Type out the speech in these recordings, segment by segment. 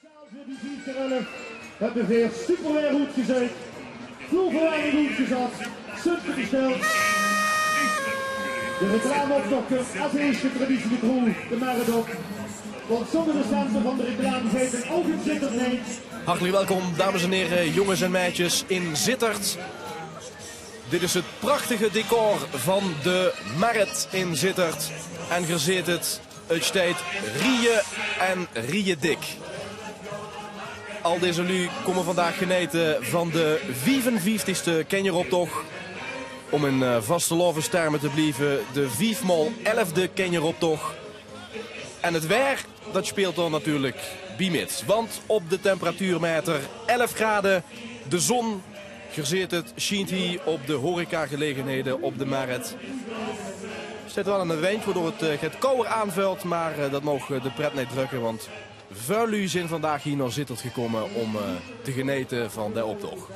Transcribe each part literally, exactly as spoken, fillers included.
Veur die vief keer elf höbbe veer superwaer oetgezeit. Vloerverwarming oetgezat. Suffe besteld. De reclameoptoch kump es ierste traditiegetroo de Merret op. Want zónger de cente van de reclame geit 't ouch in Zitterd neet. Hartelijk welkom, dames en heren, jongens en meisjes in Zitterd. Dit is het prachtige decor van de Merret in Zitterd. En geer zeet het, het steit rieje en rieje dik. Al deze luuj komen vandaag genieten van de viefenvieftigste Kenjeroptocht. Om in eh, vastelaovestermen te blieven, de viefmaol elfde Kenjeroptocht. En het waer, dat speelt dan natuurlijk bie mit. Want op de temperatuurmeter elf graden, de zon, geer zeet het, sjient hie op de horecagelegenheden op de Merret. Er steit wel een windje, waardoor het eh, get kouwer aanvult, maar eh, dat mag eh, de pret neet drökke, want väöl luuj zien vandaag hie nao Zitterd gekomme om eh, te genieten van de optocht.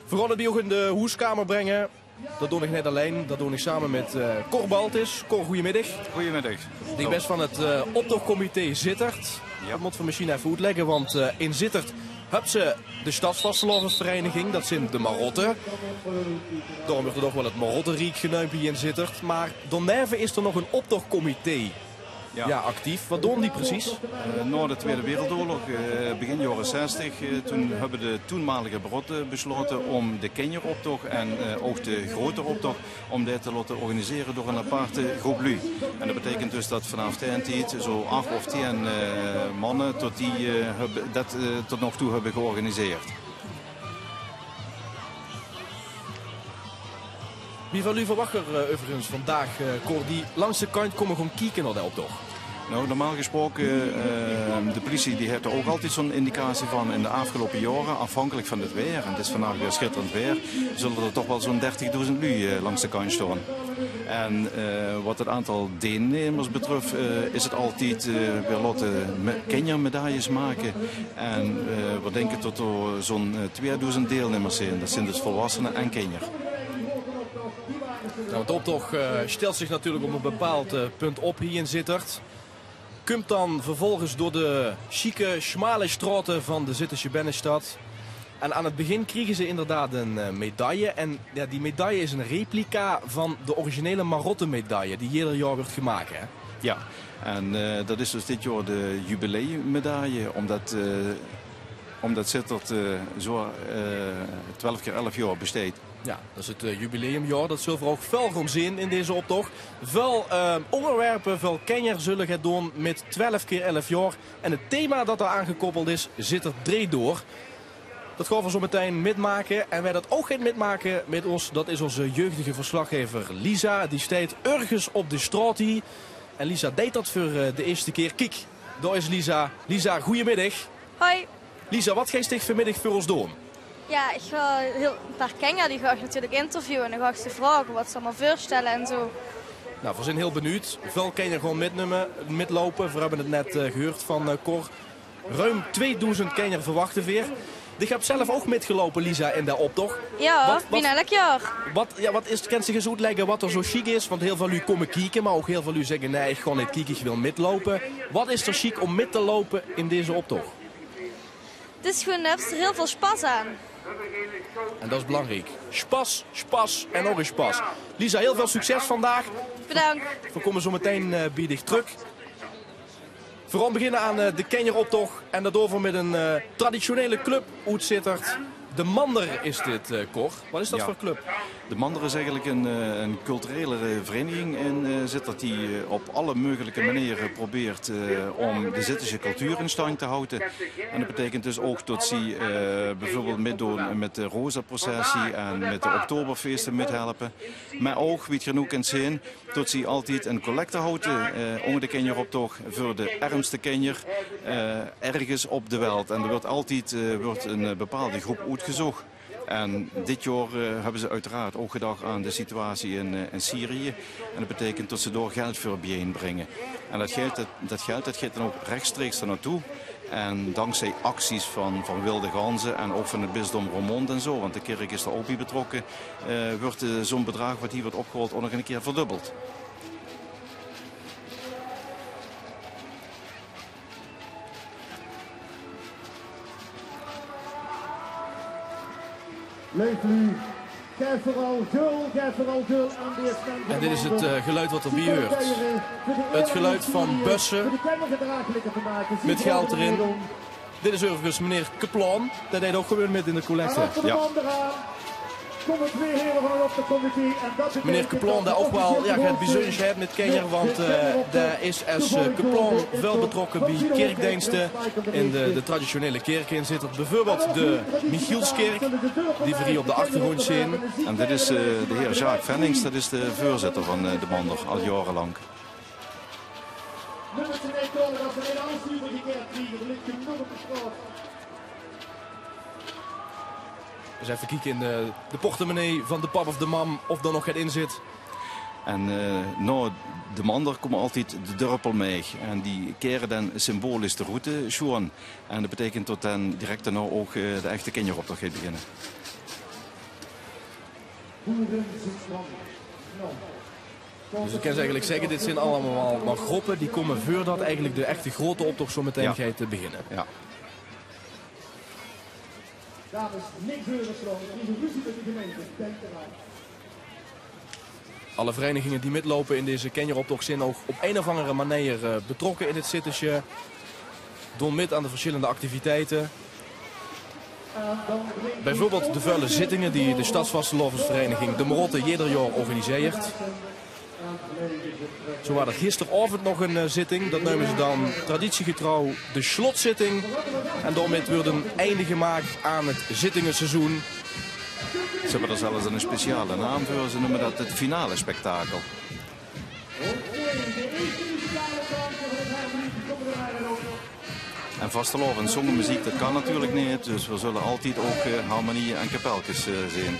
Veer gaon het bie uch in de hoeskamer bringe. Dat doon ich neet allein, dat doon ich same mit eh, Cor Baltus. Cor, goeiemiddig. Goeiemiddig. Dich bès van het eh, optochcomité Zitterd. Ja. Dat mótte veer mesjien effe oetlègke, want eh, in Zitterd höbbe ze de stadsvastelaovesvereiniging, dat zien de Marotte. Daorum wuuert het ouch wel het Marotteriek geneump hie in Zitterd. Maar daoneve is er nog een optochcomité. Ja. Ja, actief. Wat doon die precies? Eh, nao de Tweede Wereldoorlog, eh, begin jaore zestig, eh, toen höbbe de toenmalige Marotte besjlaote om de Kenjeroptocht en eh, ouch de groetere optocht, om die te laote organisere door een aparte groep luuj. En dat beteikent dus dat vanaaf daen tied zoe'n ach of tien eh, manne tot die eh, höbbe, dat eh, tot nog toe höbbe georganiseerd. Wieväöl luuj verwacht geer eh, euverigens vandaag, eh, Cor, die langs de kantj komme gaon kieke nao de optocht? Nou, normaal gesproke, eh, de pliesie die haet er ouch altied zoe'n indicatie van in de aafgeloupe jaore, aafhankelik van het waer, en het is vandaag weer sjitterend waer, zulle er toch wel zoe'n dertigdoezend luuj eh, langs de kantj staon. En eh, wat het aantal deelnemers betröf, eh, is het altied, eh, veer laote me- kenjermedailles make. En eh, veer dinke tot er zoe'n eh, tweedoezend deelnemers zien. Dat zien dus volwassene en kenjer. Nou, de optocht eh, stelt zich natuurlijk op een bepaald eh, punt op hie in Zitterd. Kump dan vervolgens door de sjieke, sjmale sjtraote van de Zittesje binnestad. En aan het begin kriege ze inderdaad een eh, medaille. En ja, die medaille is een replica van de originele Marotte-medaille die jeder jaor wuuert gemaakt, hè? Ja, en eh, dat is dus dit jaor de jubileummedaille, omdat, eh, omdat Zitterd eh, zoe eh, twelf keer elf jaor besteit. Ja, dat is het eh, jubileumjaor. Dat zulle veer ouch väöl gaon zien in deze optocht. Väöl eh, óngerwerpe, väöl kenjer zulle get doon mit twelf keer elf jaor. En het thema dat dao aangekoppeld is, Zitterd dreejt door. Dat gaon veer zoe metein mitmake. En wae dat ouch geit mitmake mit ós, dat is ózze jeugdige verslaggever Lisa. Die steit örges op de sjtraot hie. En Lisa deit dat veur eh, de ierste kier. Kiek, dao is Lisa. Lisa, goeiemiddig. Hoi. Lisa, wat geis dich vanmiddig veur ós doon? Ja, ich gaon hiel, een paar kenjer, die gaon ich natuurlijk interviewe. En dan gaon ich ze vraoge wat ze allemaol veurstelle en zoe. Nou, veer zien hiel benuujd. Väöl kenjer gaon mitnumme, mitloupe. Veer höbbe het net eh, gehuurd van eh, Cor. Ruim tweedoezend kenjer verwachte veer. Dich höbs zelf ouch mitgeloupe, Lisa, in de optocht. Ja, wat, wat, bie elk jaor. Wat, ja, wat is, kins dich ins oetlègke wat er zoe sjiek is? Want hiel väöl luuj komme kieke, maar ouch hiel väöl luuj zègke: nae, ich gaon neet kieke, ich wil mitloupe. Wat is er sjiek om mit te loupe in deze optocht? Het is gewoeën, dao höbs se hiel väöl sjpas aan. En dat is belangriek. Sjpas, sjpas en nog ins sjpas. Lisa, hiel väöl succes vandaag. Bedank. Veer komme zoe metein eh, bie dich trök. Veer gaon beginne aan eh, de kenjeroptocht. En dat doon veer mit een eh, traditionele club oet Zitterd. De Mander is dit, eh, Cor. Wat is dat veur club? De Mander is eigenlijk een, eh, een culturele vereniging in eh, Zitterd die eh, op alle meugelijke maniere probeert eh, om de Zittesje cultuur in stand te houden. En dat beteikent dus ouch tot ze eh, bijvoorbeeld mitdoon mit de Rosaprocessie en mit de Oktoberfeeste mithelpe. Maar ouch, wie geer noe kint zien, tot ze altied een collecte houden eh, ónger de kenjeroptocht veur de ermste kenjer eh, örges op de welt. En er wuuert altied eh, wuuert een eh, bepaalde groep oetgezocht. En dit jaor eh, höbbe ze uiteraard ouch gedach aan de situatie in, eh, in Syrië. En dat beteikent tot ze dao geld veur bijein bringe. En dat geld, dat, dat geld, dat geit dan ouch rechtstreeks dao naotoe. En dankzij acties van, van Wilde Ganzen en ouch van het bisdom Roermond en zoe, want de kirk is dao ouch bie betrokke, eh, wuuert eh, zoe'n bedraag wat hie wuuert opgehaold ouch nog een kier verdubbeld. Leef luuj, gaef veural gul, gaef veural gul aan de... En dit is het, eh, geluid wat erbij hoort. Het geluid van bussen met geld erin. Dit is overigens meneer Kaplan, dae deit ouch gewoon mit in de collecte. Ja. Meneer Kaplan, dae ouch waal, ja, get bezuns haet mit kinjer, want, eh, dae is es, eh, kaplan väöl betrokke bie kirkdeenste in de, de traditionele kirke in Zitterd. Beveurbeeld de Michielskirk, die veer hie op de achtergróndj zeen. En dit is, eh, de heer Jacques Vennings, det is de veurzitter van, eh, de Mander, al jaorelank. Ins effe kieke in de, de portemonnee van de pap of de mam of dao nog get in zit. En, eh, nao de Mander kómme altied de dörpelmaeg. En die kaere dan symbolisch de route sjoon. En det beteikent det dan direk daonao ouch, eh, de echte kinjeroptoch geit beginne. Dus ich kan eigelik zègke, dit zeen allemaol mer gróppe die kómme veurdet eigelik de echte groete optoch zo metein geit, eh, beginne. Ja. Dames, niks zeuren, kriege ruzie mit de gemeinte. Denk eraan. Alle vereiniginge die mitloupe in deze kinjeroptoch zeen ouch op ein of anger meneer, eh, betrokke in het Zittesje. Doon mit aan de versjillende activiteite. Beveurbeeld de väöle zittinge die de stadsvastelaovesvereiniging De Marotte jeder jaor organiseert. Zo waas d'r gisteraovend nog ein, eh, zitting. Det neume ze dan traditiegetrouw de slotzitting. En daomit weurt ein einde gemaak aan het zittingenseizoen. Ze höbbe d'r zelfs ein speciale naam veur. Ze neume det het finalespektakel. En vastelaovend zónger meziek, det kan natuurlik neet. Dus veer zulle altied ouch, eh, harmonieë en kapelkes, eh, zeen.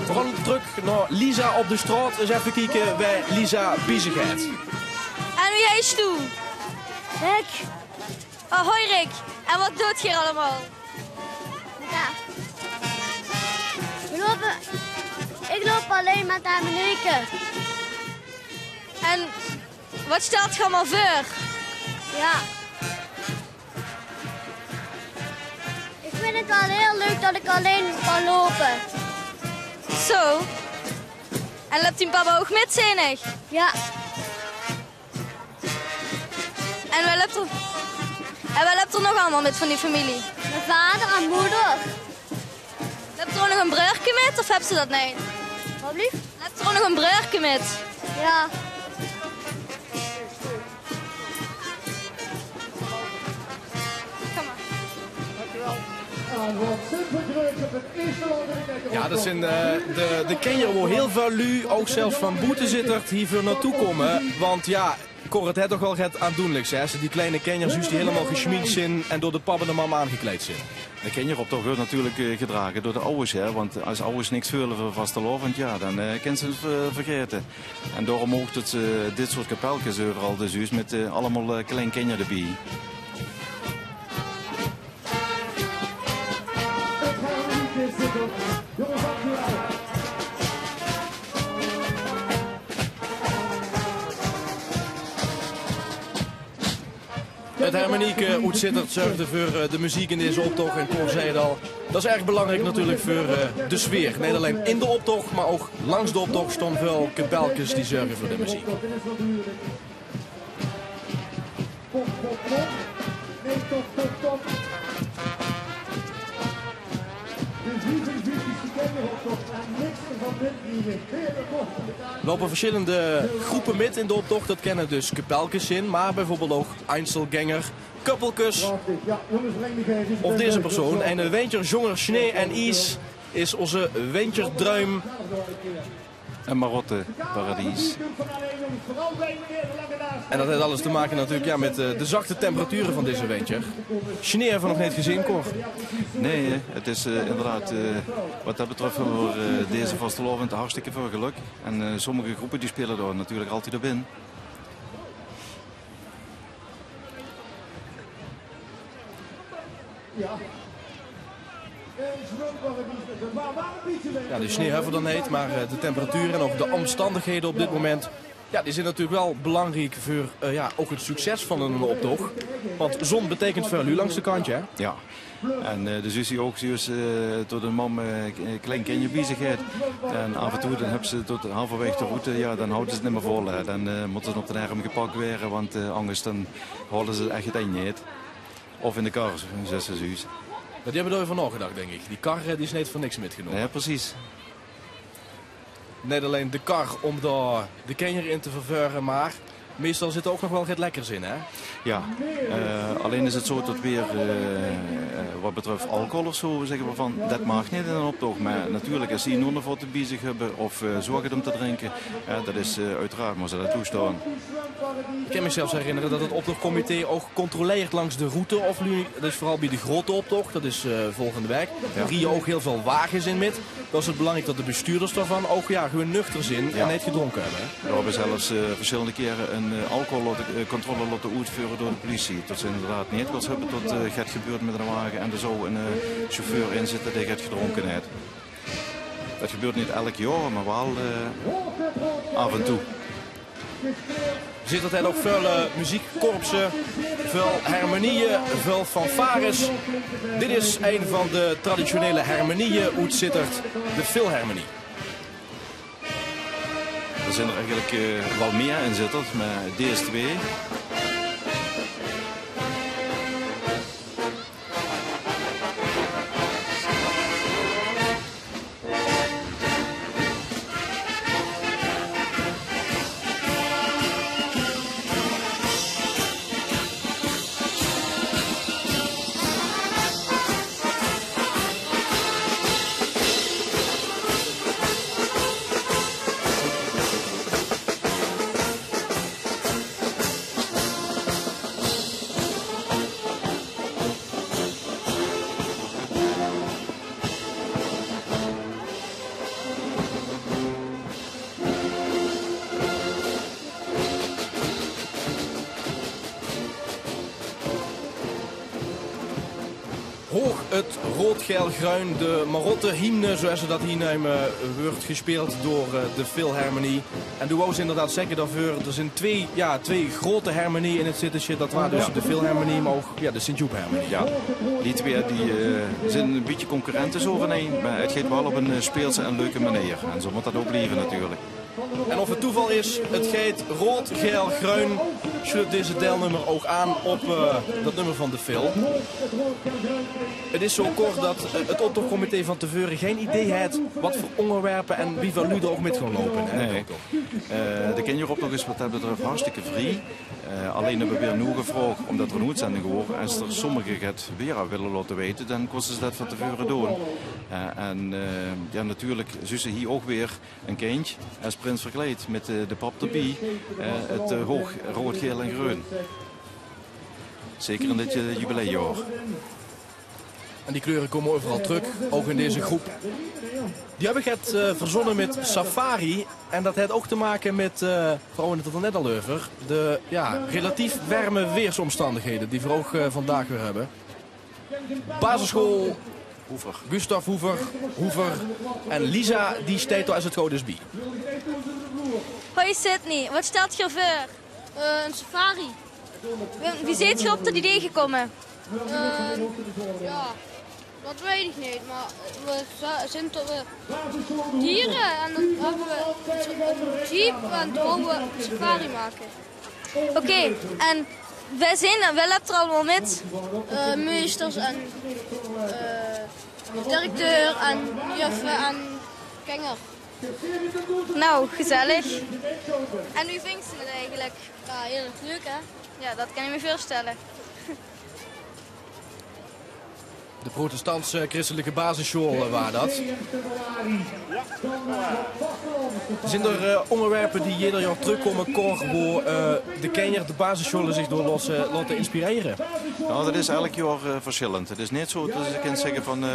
Veer gaon trök nao Lisa op de straot. Ins effe kieke wo Lisa bie zich haet. En wie heis doe? Rick. Oh, hoi Rick. En wat doot geer allemaol? Ja. Veer loupe, ich loup allein mit harmonieke. En wat stelt geer allemaol veur? Ja. Ich vinj het waal hieël leuk det ich allein kan loupe. Zo. En löp dien papa ouch mit, zeen ich? Ja. En wo löp d'r, en wo löp d'r nog allemaol mit van die femilie? Mien vader en moder. Löp d'r ouch nog ein breurke mit, of höbs se det neet? Wat blief? Löp d'r ouch nog ein breurke mit? Ja. Ja, det zeen, eh, de, de kinjer wo hieël väöl luuj, ouch zelfs van boete Zitterd, hie veur naotoe kómme. Want ja, Cor, het haet toch waal get aandoenliks, hè? Es se die kleine kinjer zuus die hielemaol gesjmink zeen en door de pap en de mam aangekleid zeen. De kinjeroptoch weurt natuurlik, eh, gedrage door de awwers, hè? Want es awwers niks veule veur vastelaovend, ja, dan, eh, kins se het, eh, vergaete. En daorum ouch det se dit soort kapelkes euveral dus zuus mit, eh, allemaol, eh, klein kinjer d'rbie. Het harmonieke oet Zitterd zörgde veur, eh, de meziek in deze optoch en Cor zag het al. Det is erg belangriek natuurlik veur, eh, de sfeer. Neet allein in de optoch, mer ouch langs de optoch staon väöl kapelkes die zörge veur de meziek. Loupe versjillende gróppe mit in de optoch. Det kinne dus kapelkes zeen, mer beveurbeeld ouch einzelgänger, koppelkes. Of deze persoon, eine wentjer zónger sjnee en ies, is ózze wentjerdruim. Ein Marotte-paradies. En det haet alles te make natuurlik, ja, mit, eh, de zachte temperature van deze wentjer. Sjnee höbbe veer nog neet gezeen, Cor. Nae, het is, eh, inderdaad, eh, wat det betröf höbbe veer, eh, deze vastelaovend hartstikke väöl gelök. En, eh, sommige gróppe die speule dao natuurlik altied op in. Ja, de sjnee höbbe veer dan neet, mer, eh, de temperatuur en ouch de ómstandighede op dit moment Ja, die zeen natuurlik wel belangriek veur, eh, ja, ouch 't succes van 'nen optoch. Want zon beteikent väöl luuj langs de kantj, hè? Ja. En, eh, de zuus die ouch, zuus, eh, tot 'n mam, eh, k-, eh, klein kindje bie zich haet. En aaf en toe, dan höbbe ze tot halverwaeg de route, ja, dan hawte ze 't neet mieë vol, hè. Dan, eh, mótte ze op de erm gepak waere, want, eh, angers dan haole ze 't ech 't indj neet. Of in de kar, zoeas ze zuus. Ja, die höbbe dao eve euver naogedach, dink ich. Die kar, eh, die is neet veur niks mitgenómme. Ja, precies. Neet allein de kar óm dao de kinjer in te verveure, mer meistal zit d'r ouch nog wel get lekkers in, hè? Ja, eh, allein is 't zoe tot weer, eh, eh, wat betröf alcohol of zoe, zègke v'r van, det maag neet in 'nen optoch. Mer natuurlik, es ze noe 'n vot bie zich höbbe of, eh, zoe get óm te drinke, ja, det is, eh, oeteraard, mót ze det toestaon. Ich kin mich zelfs herinnere det 't optochcomité ouch controleert langs de route of luuj, det is veural bie de grote optoch, det is, eh, volgende waek. Ja. Dao rieje ouch hiel väöl wages in mit. Dan is 't belangriek det de bestuurders daovan ouch, ja, gewoon nuchter zeen en neet gedrónke höbbe, hè? V'r höbbe zelfs, eh, versjillende kiere 'n, eh, alcohol laote, eh, controle laote oetveure door de pliesie. Det ze inderdaad neet wils höbbe det, eh, get gebeurt mit 'ne wage en d'r zou 'ne, eh, chauffeur in zitte dae get gedrónke haet. Det gebeurt neet elk jaor, mer waal, eh, aaf en toe. Zitterd haet ouch väöl, eh, meziekkorpse, väöl hermenieje, väöl fanfares. Dit is ein van de traditionele hermenieje oet Zitterd, de Philharmonie. D'r zeen d'r eigelik, eh, wel mieë in Zitterd, mer dees twee. Hoog 't rood, gael, gruin, de Marotte-hymne, zoeas ze dat hie neume, weurt gespeeld door, eh, de Philharmonie. En doe wous inderdaad zègke, daoveur, d'r zeen twee, ja, twee grote hermenieje in 't Zittesje. Dat waar dus de Philharmonie, mer ouch, ja, de Sint-Joep-hermenie. Ja, die twee, die, eh, zeen 'n bietje concurrente zoe van ein, mer 't geit waal op 'n, eh, speelse en leuke meneer. En zoe mót dat ouch blieve natuurlik. En of 't toeval is, 't geit rood, gael, gruin, sjluut deze deilnummer ouch aan op, eh, dat nummer van de Phil. 't Is zoe, Cor, dat, eh, 't optochcomité van te veure gein idee haet wat veur óngerwerpe en wieväöl luuj d'r ouch mit gaon loupe, hè? Nae. Eh, de kinjeroptoch is wat dat betröf hartstikke vrie. Eh, allein höbbe veer noe gevraog, ómdat d'r 'n oetzending waor, es d'r sommige get weer wille laote weite, dan kóste ze dat van te veure doon. Eh, en, eh, ja, natuurlik zuus se hie ouch weer 'n kindj es prins verkleid mit, eh, de pap d'rbie, eh, 't, eh, hoog rood, gael en greun. Zeker in dit, eh, jubileumjaor. En die kleure kómme euveral trök, ouch in deze groep. Die höbbe get, eh, verzónne mit safari. En dat haet ouch te make mit, eh, v'r hawwe 't d'r net al euver, de, ja, relatief werme weersómstandighede die v'r ouch, eh, vandaag weer höbbe. Basissjool Hoever. Gustav Hoever, Hoever. En Lisa, die steit dao es 't good is bie. Hoi Sydney, wat stelt geer veur? Eh, 'n safari. Wie, wie zeet geer op dat idee gekómme? Eh, ja, dat weit ich neet, mer v'r za-, zeen tot v'r diere en dan höbbe v'r 'n jeep en dan wouwe v'r safari make. Oké, en wae zeen, wae löp d'r allemaol mit? Eh, meesters en, eh, directeur en juffe en kinger. Nou, gezellig. En wie vingt geer 't eigelik? Ja, hiel erg leuk, hè? Ja, dat kan ich mich veurstelle. De protestantse christelike basissjool, eh, waar dat. Zeen d'r, eh, óngerwerpe die jeder jaor trökkómme, Cor, wo, eh, de kinjer, de basissjole zich door laote, laote inspirere? Nou, dat is elk jaor, eh, versjillend. 't Is neet zoe dat se kins zègke van, eh,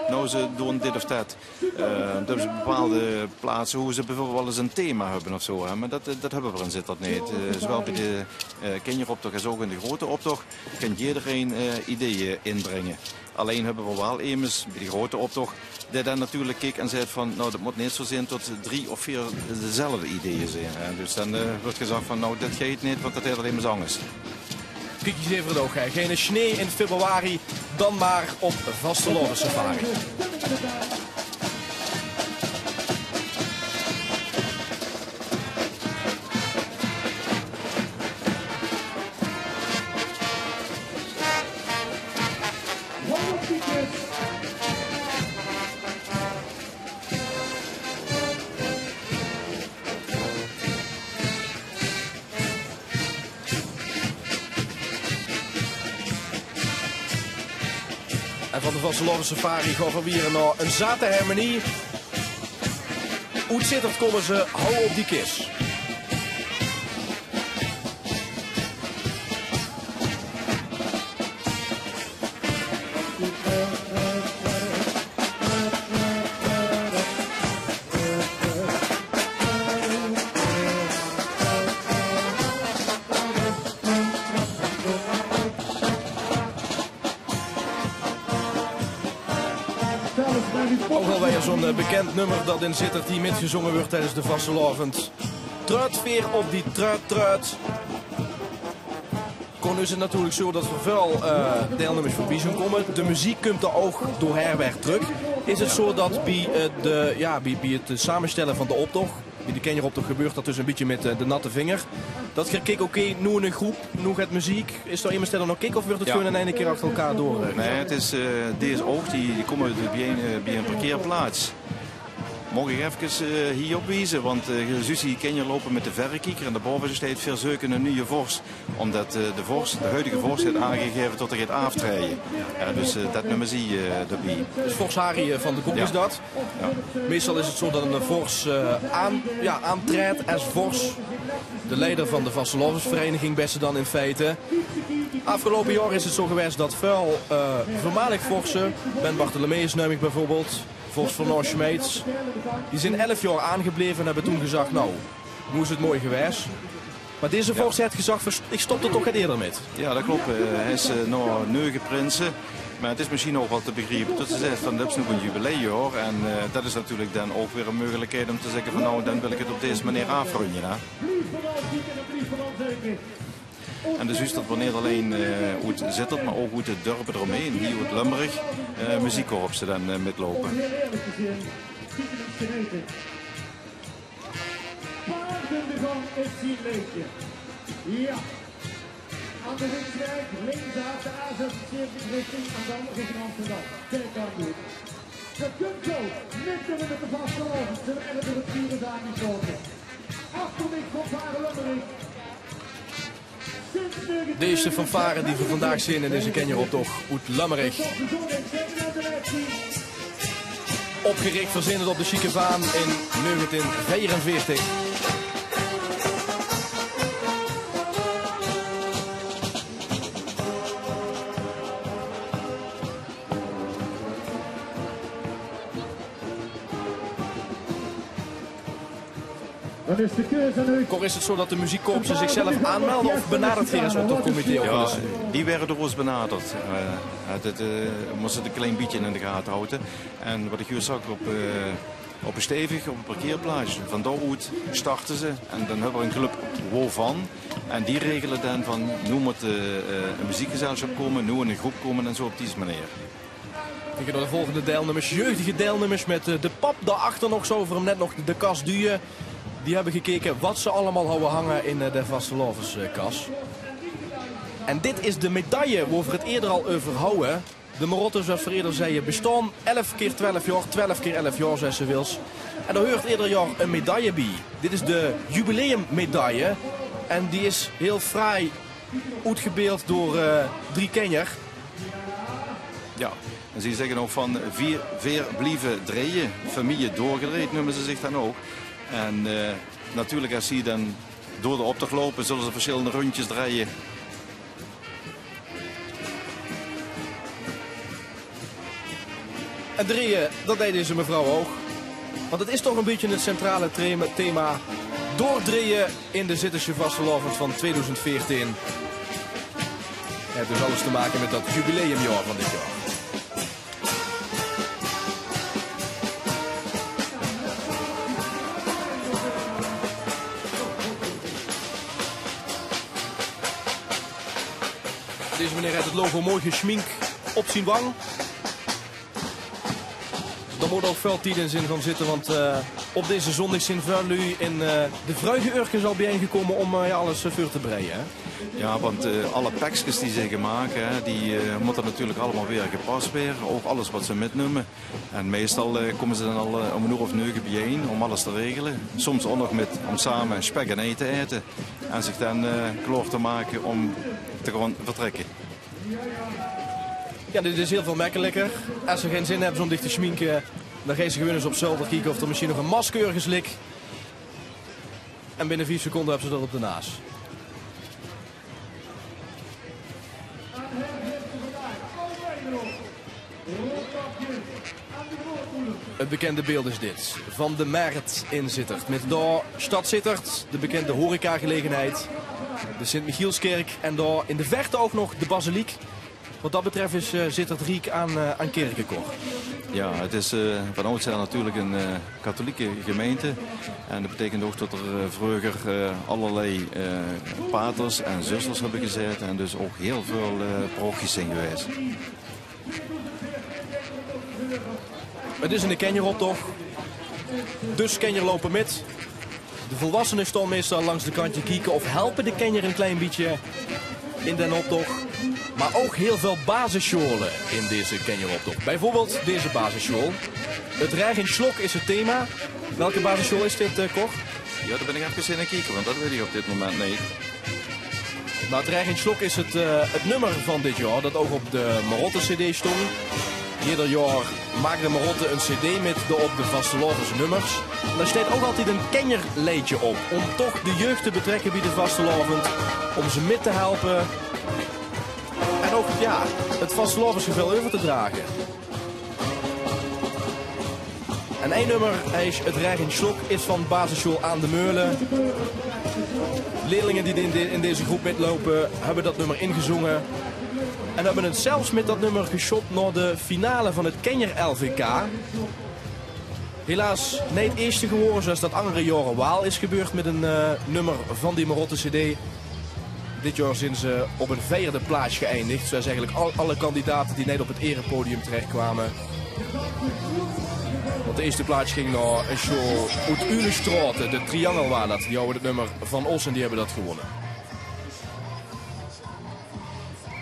nou, ze doon dit of dat. Eh, d'r zeen bepaalde plaatse wo ze bieveurbeeld waal ins e thema höbbe of zoe, hè. Mer dat, eh, dat höbbe v'r in Zitterd neet. Eh, zowaal bie de, eh, kinjeroptoch es ouch in de grote optoch kint jederein, eh, ideeë inbringe. Allein höbbe v'r waal emes bie de grote optoch, dae dan natuurlik keek en zag van: "Nou, dat mót neet zo zeen tot drie of veer dezelfde ideeë zeen." Hè. Dus dan, eh, wuuert gezag van: "Nou, dat geit neet, want dat haet allein mer zangers." Kiek ins effe, hè. Geine snee in februari, dan mer op vastelaovessafari. En van de vastelaovessafari gaon v'r wiejer nao ein zate hermenie. Oet Zitterd kómme ze, Hou op die kis. Ouch alweer zo'n, eh, bekènd nummer dat in Zitterd hie mitgezónge wuuert tiedes de vastelaovend. Truitveer op die truit, truit. Kónne is 't natuurlik zo dat v'r väöl, eh, deilnummers veurbie zeen kómme. De meziek kump d'r ouch doorhaer weer trök. Is 't zo dat bie, eh, de, jao, bie, bie 't, eh, samesjtèlle van de optoch, bie de kinjeroptoch gebeurt dat dus ein bietje mit, eh, de natte vinger? Dat geer kiek, oké, noe ein groep, noe geit meziek. Is d'r emes dae d'r nao kiek of wuuert 't gewoon in eine kier achter elkaar door, eh? Nae, 't is, eh, dees ouch, die, die kómme bie ein, eh, bie ein parkeerplaats. Maag ich efkes, eh, hie opwieze, want, eh, geer zuut hie kinjer loupe mit de verrekieker en daobaove steit: "Veer zeuke eine nuje vors." Ómdat, eh, de vors, de huidige vors, haet aangegaeve tot 'r geit aaftraeje. Jao, dus, eh, dat numme ze, eh, d'rbie. Dus vors Harry, eh, van de Koek is dat. Jao. Meistal is 't zo dat eine vors, eh, aan-, jao, aantraedt es vors. De leider van de vastelaovesvereiniging bès se dan in feite. Aafgeloupe jaor is 't zo gewaes dat väöl, eh, veurmalig vorse, Ben Bartholomeus neum ich bieveurbeeld, vors Fernand Smeets, die zeen elf jaor aangebleve en höbbe toen gezag: "Nou, noe is 't mooi gewaes." Mer deze vors haet gezag: "Veer st-, ich stop d'r toch get eerder mit." Jao, dat klop. Eh, hae is, eh, nao neuge prinse. Mer 't is mesjien ouch waal te begriepe tot ze zaet van: "Dat is noe ein jubileumjaor." En, eh, dat is natuurlik dan ouch weer ein meugelikheid óm te zègke van: "Nou, dan wil ich 't op dees meneer aafrunje, hè." En dus is dat neet allein, eh, oet Zitterd, mer ouch oet de dörpe d'romhaer, hie oet Lömmerich, eh, meziekkorpse dan, eh, mitloupe. Paardendegong is zien leedje. Jao. Aan de Riksweg, links aaf de A zesenzeventig richting Amsterdam, richting Amsterdam. Kijk aan doen. Dat kunt zo. Midden in de vastelaovend, ze werden door het virus aangeschoten. Achter mich fanfare Lömmerich. De ierste fanfare die v'r vandaag zeen in deze kinjeroptoch oet Lömmerich. Opgerich, verzin 't op de Sjiekevaan in negentien veerenveertig. Cor, is 't zo dat de meziekkorpse zichzelf aanmelde of benaderd geer es optochcomité? Jao, die waere door ós benaderd. Eh, 't, 't, eh, mós 't e klein bietje in de gate haoje. En wat ich juus zag, op, eh, op de Stevig, op de parkeerplaats, van dao oet starte ze. En dan höbbe v'r ein club, Wovan. En die regele dan van, noe mót, eh, ein meziekgezelsjap kómme, noe ein groep kómme en zo op die meneer. Kieke nao de volgende deilnummers. Jeugdige deilnummers mit, eh, de pap dao achter nog, zouwe v'r 'm net nog de kas duje. Die höbbe gekeke wat ze allemaol hawwe hange in, eh, de vastelaoveskas. En dit is de medaille wo v'r 't eerder al euver hawwe. De Marotte, zoewie v'r eerder zeie, bestaon elf kier twelf jaor, twelf kier elf jaor, es se wils. En dao huuert eder jaor ein medaille bie. Dit is de jubileummedaille. En die is hiel fraai oetgebeeld door, eh, drie kinjer. Jao, en ze zègke ouch van: "Veer, veer blieve dreje, familje doorgedrejd" neume ze zich dan ouch. En, eh, natuurlik, es ze dan door de optoch loupe, zulle ze versjillende rundjes dreje. En dreje, dat deit deze mevrouw ouch. Want 't is toch e bietje 't centrale trema-, thema. Doordreje in de Zittesje vastelaovend van tweedoezend veertien. 't Haet dus alles te make mit dat jubileumjaor van dit jaor. Deze meneer haet 't logo mooi gesjmink op zien wang. Dao mót ouch väöl tied in zeen gaon zitte, want, eh, op deze zóndig zeen väöl luuj in, eh, de vreuge uurkes al biejein gekómme óm, eh, jao, alles, eh, veur te bereie, hè? Jao, want, eh, alle pekskes die ze gemaak, hè, die, eh, mótte natuurlik allemaol weer gepas waere. Ouch alles wat ze mitnumme. En meistal, eh, kómme ze dan al, eh, óm 'n oer of neuge biejein óm alles te regele. Soms ouch nog mit, óm same spek en ei te aete. En zich dan, eh, klaor te make óm te gaon vertrèkke. Jao, dit is hiel väöl mekkelikker. Es ze gein zin höbbe óm dich te sjminke, dan geis se gewoon ins op zolder kieke of d'r mesjien nog e masker örges lik. En binne vief seconde höbs se dat op de naas. 't Bekende beeld is dit, van de Mert in Zitterd. Mit dao Stad Zitterd, de bekende horecagelegenheid, de Sint-Michielskirk en dao in de verte ouch nog de basiliek. Wat dat betröf is, eh, Zitterd riek aan, eh, aan kirke, Cor. Jao, 't is, eh, van oudsher natuurlik 'n, eh, katholieke gemeinte. En dat beteikent ouch tot d'r, eh, vreuger, eh, allerlei, eh, paters en zusters höbbe gezaete en dus ouch hiel väöl, eh, parochies zeen gewaes. 't Is 'ne kenjeroptoch. Dus kenjer loupe mit. De volwassene staon meistal langs de kantj te kieke of helpe de kenjer e klein bietje in d'n optoch. Mer ouch hiel väöl basissjoole in deze kenjeroptoch. Bieveurbeeld deze basissjool. 't Raeg in Sjlok is 't thema. Welke basissjool is dit, eh, Cor? Jao, dao bön ich efkes aan 't kieke, want dat weit ich op dit moment neet. Mer 't Raeg in Sjlok is 't, eh, 't nummer van dit jaor dat ouch op de Marotte-cd stóng. Jeder jaor maak de Marotte 'n cd mit daorop de vastelaovesnummers. En dao steit ouch altied e kenjerleidje op, óm toch de jeug te betrèkke bie de vastelaovend, óm ze mit te helpe. En ouch, jao, 't vastelaovesgeveul euver te drage. En ein nummer, Heis, 't Raeg in Sjlok, is van basissjool Aan de Meule. Leerlinge die in, de- in deze groep mitloupe, höbbe dat nummer ingezónge. En höbbe 't zelfs mit dat nummer gesjot nao de finale van 't Kenjer-L V K. Helaas neet ieëste gewore, zoeas dat anger jaore waal is gebeurd mit e, eh, nummer van die Marotte-cd. Dit jaor zeen ze op 'n veerde plaats geëindig. Zoeas eigelik al, alle kandidate die neet op 't erepodium terechkwame. Want de ieëste plaats ging nao 'n show oet Ulestraote, de Triangel waor dat. Die hawwe 't nummer van ós en die höbbe dat gewónne.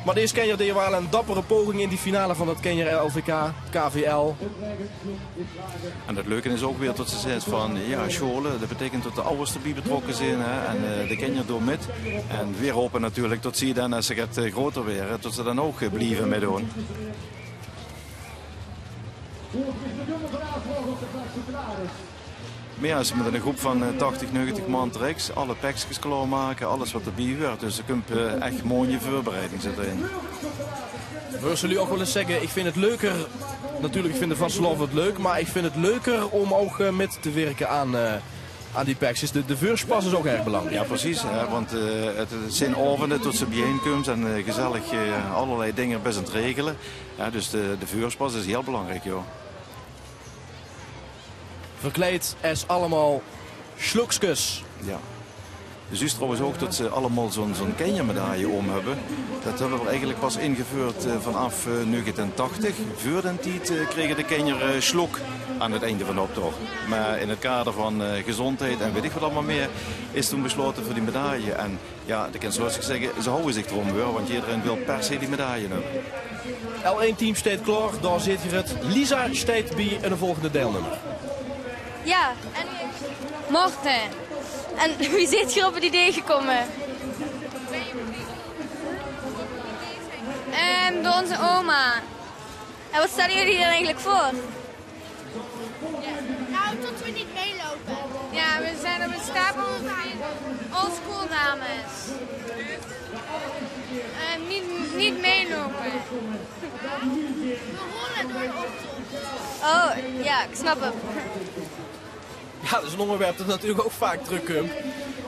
Mer dees kenjer deej waal 'n dappere poging in die finale van dat Kenjer-L V K, K V L. En 't leuke is ouch weer tot ze zaet van, jao, sjoole, dat beteikent tot de awwers d'rbie betrokke zeen, hè, en, eh, de kenjer doon mit. En veer hope natuurlik tot zie dan, es ze get, eh, groter waere, tot ze dan ouch, eh, blieve mitdoon. Mer jao, es ze mit 'n groep van, eh, tachtig, neugentig man trèks, alle pekskes klaormake, alles wat d'rbie huuert. Dus d'r kump, eh, ech mooi veurbereiding zit d'rin. Huurs se luuj ouch waal ins zègke, ich vinj 't leuker, natuurlik, ich vinj de vastelaovend leuk, mer ich vinj 't leuker óm ouch, eh, mit te wirke aan, eh, aan die pekskes. De, de veurspas is ouch erg belangriek. Jao, precies, hè, want, eh, 't, 't zeen aovende tot ze biejein kump en, eh, gezellig, eh, allerlei dinger bis aan 't regele. Jao, dus de, de veurspas is hiel belangriek, jao. Verkleid es allemaol Sjlokskes. Jao. Zuus trouwens ouch tot ze allemaol zoe'n, zoe'n kenjermedaille óm höbbe. Dat höbbe v'r eigelik pas ingeveurd, eh, vanaaf, eh, negentien tachtig. Veur d'n tied, eh, krege de kenjer, eh, sjlok aan 't einde van d'n optoch. Mer in 't kader van, eh, gezóndheid en weit ich waat allemaol mieë, is toen beslaote veur die medaille. En jao, de kins rustig zègke, ze hawwe zich d'róm, huur, want jederein wil per se die medaille höbbe. L één team steit klaor, dao zeet geer 't. Lisa steit bie 'n volgende deilnummer. Jao, en Morten. En wie zeet geer op 't idee gekómme? Ehm, door ózze oma. En wat stèlle geer dan eigelik veur? Nou, tot we niet meelopen. Ja, we zijn op een stapel van oldschool dames. Eh, niet, niet meelopen. We rollen door de optocht. Oh, ja, ik snap hem. Jao, dat is 'n óngerwerp dat natuurlik ouch vaak trökkump.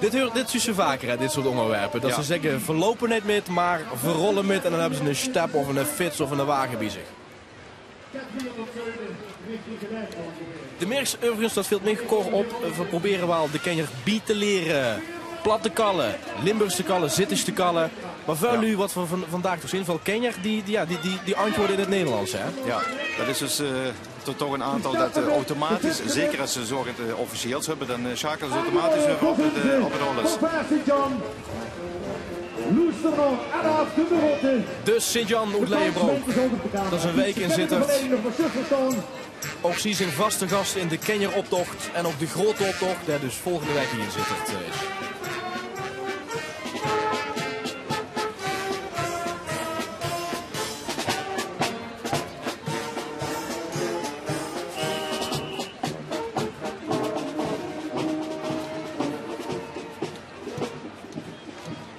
Dit huuert, dit zuus se vaker, hè, dit soort óngerwerpe. Dat ze zègke, veer loupe neet mit, mer veer rolle mit en dan höbbe ze 'ne step of 'ne fits of 'ne wage bie zich. De Mirks, euverigens, dat vilt mich, Cor, op. Veer probere waal de kenjer bie te liere plat te kalle, Limburgs te kalle, Zittesj te kalle. Mer väöl luuj wat v'r van, vandaag toch zeen, väöl kinjer, die, die, ja, die, die, die antwoorde in 't Nederlands, hè? Ja, det is dus, eh, toch, toch ein aantal det, eh, automatisch, zeker es ze zoget, eh, officieels höbbe, dan, eh, sjakele ze automatisch euver op 't, eh, op 't Hollands. Dus Sint-Jan oet Leijenbrook. Det is ein wiek in Zitterd. Ouch zie zeen vaste gas in de kinjeroptoch en ouch de groeate optoch, dae dus volgende wiek hie in Zitterd, eh, is.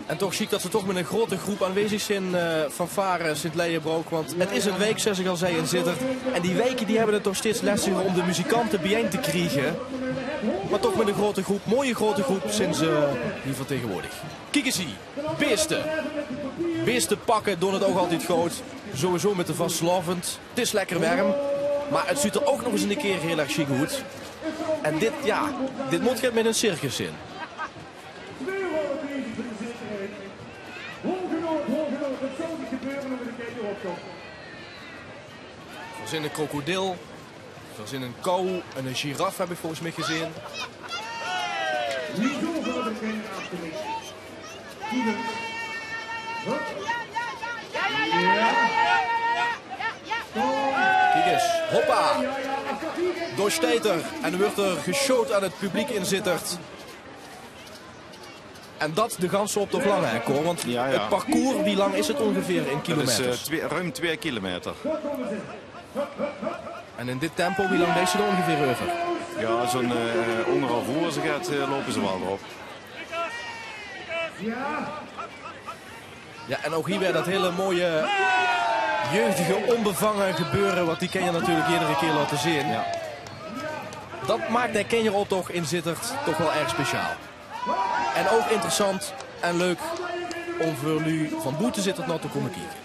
En toch sjiek det ze toch mit ein groeate groep aanwezig zeen, eh, fanfare Sint Leijenbrook. Want 't is ein wiek, zoeas ich al zag, in Zitterd. En die wieke die höbbe 't toch steeds lestiger óm de muzikante biejein te kriege. Mer toch mit ein groeate groep, mooie groeate groep, zeen ze hie vertegenwoordig. Kiek ins hie, beeste. Beeste pakke doon 't ouch altied good. Sowieso mit de vastelaovend. 't Is lekker werm, mer 't zuut d'r ouch nog ins ein kier hieël erg sjiek oet. En dit, ja, dit mót get mit ein circus zeen. Twee rollen bezig in de zekerheid. Hoog en hoog, hoog en hoog. Dat zou niet gebeuren onder de kinjeroptocht. Veer zeen ein krokodil, veer zeen ein kow en ein giraf höb ich volges mich gezeen. Wieso worden kinderen afgelicht? Kiek eens. Hup. Ja. Kiek ins, hoppa. Dao steit 'r en wuuert 'r geshoot aan 't publiek in Zitterd. En dat de ganse optoch lang, hè, Cor? Want 't parcours, wie lang is 't ongeveer in kilometers? Det is, eh, twee, ruim twee kilometer. En in dit tempo, wie lang deis se d'r ongeveer euver? Ja, zoe'n, eh, óngerhaaf oer, zoe get, eh, loupe ze waal d'rop. Ja, en ouch hie weer dat hele mooie, jeugdige, onbevange gebeure wat die kinjer natuurlik iedere kier laote zeen. Ja. Dat maak de kinjeroptoch in Zitterd toch waal erg speciaal. En ouch interessant en leuk óm veur luuj van boete Zitterd nao te kómme kieke.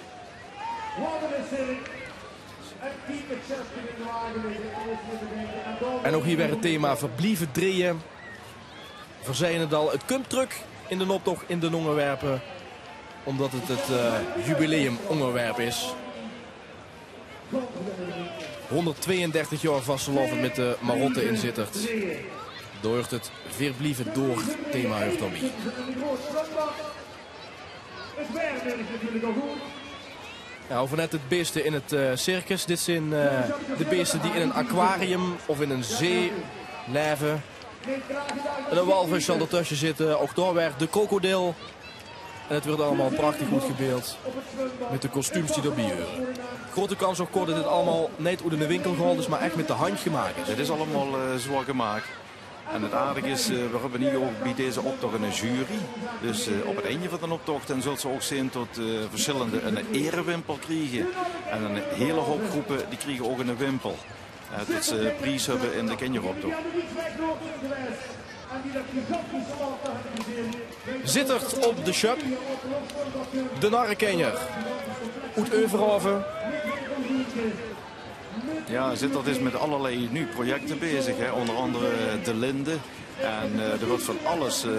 En ouch hie weer 't thema: v'r blieve dreje. V'r zagte 't al, 't kump trök in d'n optoch, in d'n óngerwerpe, ómdat 't 't, eh, jubileumóngerwerp is. Hónderdtweeëndertig jaor vastelaovend mit de Marotte in Zitterd. Dao huuert 't Veer blieve door thema huuert daobie. Ja, of net 't beeste in 't, eh, circus. Dit zeen, eh, de beeste die in ein aquarium of in ein zee laeve. En eine walvis zal d'r tösse zitte. Ouch dao weer de krokodil. En 't wuuert allemaol prachtig good gebeeld. Mit de kostuums die d'rbie huuere. Grote kans ouch, Cor, det dit allemaol neet oet eine winkel gehaold is, mer ech mit de handj gemaak is. Dit is allemaol, eh, zwaor gemaak. En 't aardige is, eh, veer höbbe hie ouch bie deze optoch ein jury. Dus, eh, op 't indje van d'n optoch, dan zöls se ouch zeen tot, eh, versjillende ein erewimpel kriege. En ein hiel houp groepe, die kriege ouch ein wimpel. Eh, tot ze pries höbbe in de kinjeroptoch. Zitterd op de sjöp. De Narrekinjer. Oet Euverhaove. Ja, Zitterd is mit allerlei nuuj projecte bezig, hè. Ónger angere De Linde. En, eh, d'r wuuert van alles, eh,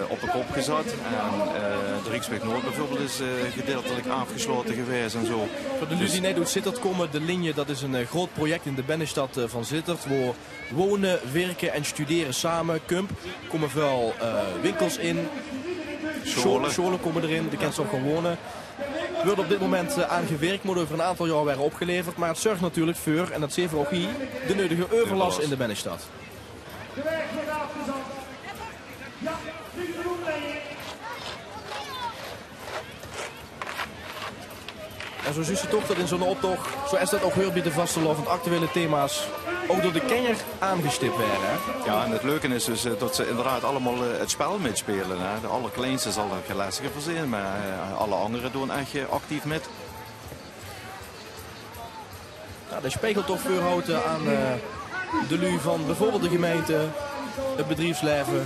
op de kop gezat. En, eh, de Rieksweg Noord bieveurbeeld is, eh, gedeiltelik aafgeslaote gewaes en zoe. Veur de luuj die neet oet Zitterd kómme, De Linde, dat is ein, eh, groot project in de binnestad, eh, van Zitterd, wo wone, wirke en studere same kump. Kómme väöl, eh, winkels in. Sjoole. Sjoole kómme d'rin, de kins ouch gaon wone. Wuuert op dit moment, eh, aan gewirk, mót euver ein aantal jaor waere opgeleverd. Mer 't zörg natuurlik veur, en dat zeen v'r ouch hie, de neudige euverlas in de binnestad. En zoe zuus se toch dat in zoe'n optoch, zoeas dat ouch huuert bie de vastelaovend, actuele thema's ouch door de kinjer aangestip waere, hè? Ja, en 't leuke is dus, eh, dat ze inderdaad allemaol, eh, 't spel mitspeule, hè. De allerkleinste zal d'r 't lestiger veur zeen, mer, eh, alle angere doon ech, eh, actief mit. Ja, de spegel toch veurhaoje aan, eh, de luuj van bieveurbeeld de gemeinte, 't bedriefslaeve.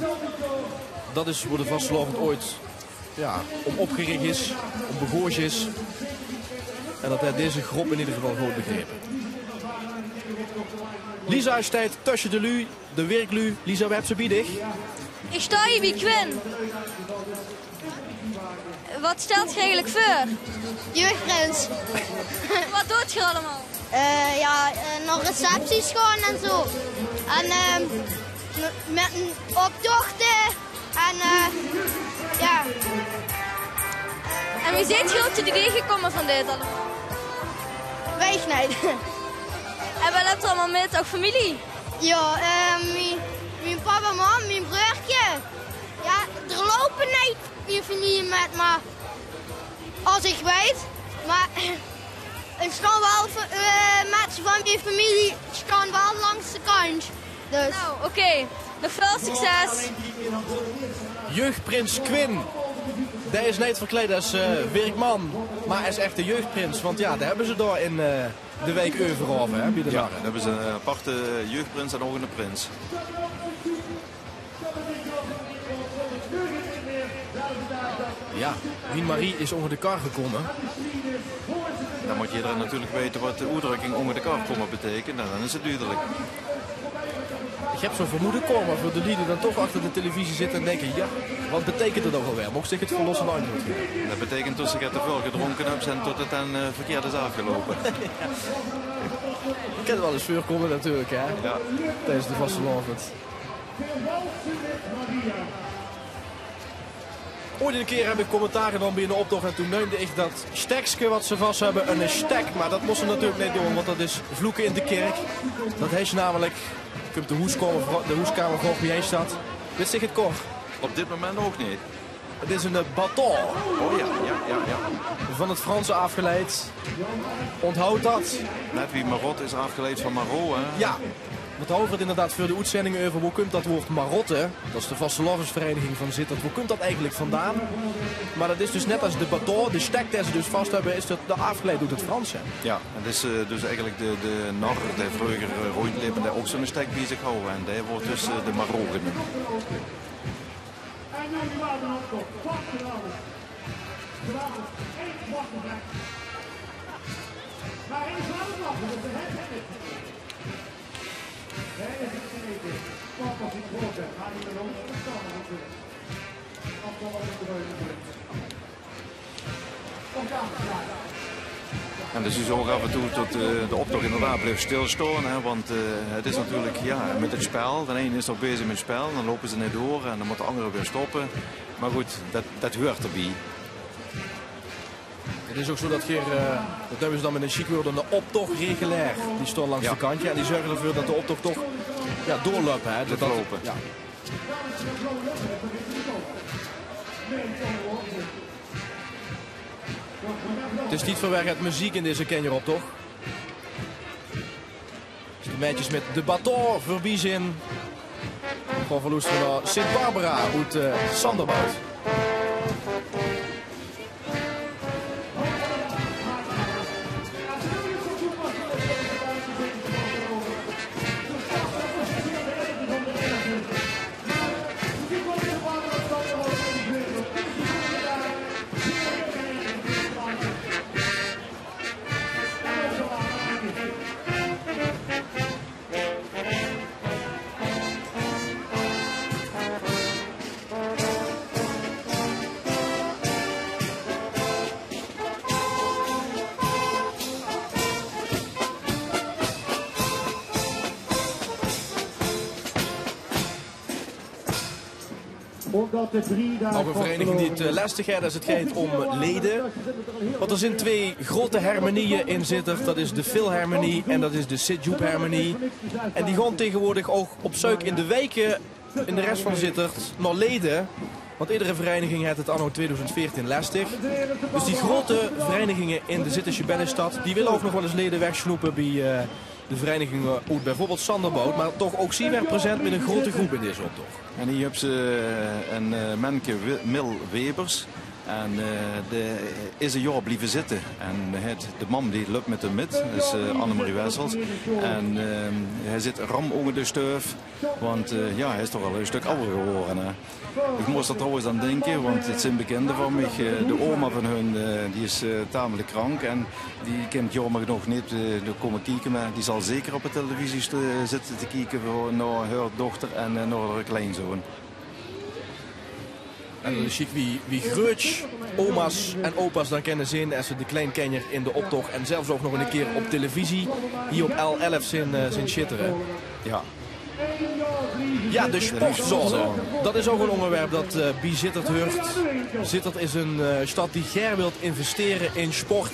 Dat is wo de vastelaovend ooit, ja, óm opgerich is, óm begós is. En dat haet deze groep in eder geval good begrepe. Lisa steit tösse de luuj, de wirkluuj. Lisa, wae höbs se bie dich? Ich stao hie bie Quinn. Wat stelt geer eigelik veur? Jeugdprins. Wat doot geer allemaol? Eh, ja, eh, nao recepties gaon en zo. En, ehm, m-, mit ein optochte en, eh, ja. En wie zeet geer op 't idee gekómme van dit allemaol? Weit ich neet. En wae löp d'r allemaol mit? Ouch femilie? Ja, eh, mien, mien pap en mam, mien breurke. Ja, d'r loupe neet mien femilie mit, mer es ich weit. Mer ich kan waal, eh, mit van mien femilie, ich kan waal langs de kantj. Dus. Nou, oké. Nog väöl succes. Jeugdprins Quinn. Dae is neet verkleid es, eh, Wirkman, mer es echte jeugdprins. Want ja, dae höbbe ze dao in, eh, de wiek Euverhoven, hè, bie de Narre. Ja, dao höbbe ze ein aparte jeugdprins en ouch eine prins. Ja, mien Marie is ónger de kar gekómme. Dan mót ederein natuurlik weite wat de oetdrökking ónger de kar kómme beteikent. En dan is 't dudelik. Ich höb zo'n vermoede, Cor, mer veur de lieden die dan toch achter de televisie zitte en dinke: ja, wat beteikent 't ouch alweer? Mochs dich 't verlossend antjwaord gaeve? Det beteikent det se te väöl gedrónke höbs en det 't dan, eh, verkeerd is aafgeloupe. Kin waal ins veurkómme natuurlik, hè? Ja. Tiedes de vastelaovend. Oeats ein kier höb ich commentaar gedaon bie eine optoch en toen neumde ich det stekske wat ze vas höbbe eine stek. Mer det mós se natuurlik neet doon, want det is vloeke in de kirk. Det is namelik, kump de hoeskamer, de hoeskamergog, wie heet det? Wits dich 't, Cor? Op dit moment ouch neet. 't Is ein, eh, baton. O ja, ja, ja, ja. Van 't Frans aafgeleid. Ónthaoj det. Net wie marotte is aafgeleid van Marot, hè? Ja. Want dao hawwe v'r 't inderdaad veur de oetzending euver. Wo kump det waord marotte? Det is de vastelaovesvereiniging van Zitterd. Wo kump det eigelik vandaan? Mer det is dus net es de baton, de stek dae ze dus vas höbbe, is det aafgeleid oet 't Frans, hè? Ja, 't is, eh, dus eigelik de, de nar dae vreuger, eh, róndjleep en dae ouch zo'n stek bie zich haw. En dae waord dus, eh, de Marot geneump. En dus is ouch aaf en toe det, eh, de optoch inderdaad blief stilstaon, hè, want, eh, 't is natuurlik, ja, mit 't spel. D'n eine is nog bezig mit 't spel, dan loupe ze neet door en dan mót d'n angere weer stoppe. Mer good, det, det huuert d'rbie. 't Is ouch zo det geer, eh, det höbbe ze dan mit ein sjiek waord, eine optochregelair. Die staon langs de kantj en die zörge d'rveur det de optoch toch, ja, doorlöp, hè. Det, det, ja. 't Is tied veur weer get meziek in deze Kenjeroptoch. Es de maedjes mit de baton veurbie zeen, gaon v'r loestere nao Sint Barbara oet, eh, Sanderbout. Ouch ein vereiniging die 't, eh, lestig haet es 't geit óm lede. Want d'r zeen twee grote hermenieë in Zitterd. Det is de Philharmonie en det is de Sint-Joep-hermenie. En die gaon taegewoordig ouch op zeuk in de wieke in de res van Zitterd nao lede. Want edere vereiniging haet 't anno tweeduizend veertien lestig. Dus die grote vereiniginge in de Zittesje binnestad, die wille ouch nog waal ins lede wegsnoepe bie, eh, de vereiniginge oet bieveurbeeld Sanderbout, mer toch ouch zie waer present mit ein grote groep in deze optoch. En hie höbs se, eh, ein, eh, menke Wi-, Mil Webers. En, eh, dae is ein jaor blieve zitte. En hae haet de mam die löp mit häöm mit, det is, eh, Annemarie Wessels. En, ehm, hae zit ram ónger de sjtuif, want, eh, ja, hae is toch al ein sjtök awwer gewore, hè. Ich mós d'r trouwens aan dinke, want 't zeen bekinde van mich. Eh, de oma van hun, eh, die is, eh, tamelik krank en die kump jaomer genóg neet, eh, kómme kieke, mer die zal zeker op de televisie st-, zitte te kieke veur, nao häör dochter en, eh, nao häör kleinzoon. En det is sjiek wie, wie greuts oma's en opa's dan kinne zeen es ze de klein kenjer in de optoch en zelfs ouch nog ein kier op televisie hie op L elf zeen, eh, zeen sjittere. Jao. Jao, de sportzone. Det is ouch ein óngerwerp det, eh, bie Zitterd huurt. Zitterd is ein, eh, stad die gaer wilt investere in sport.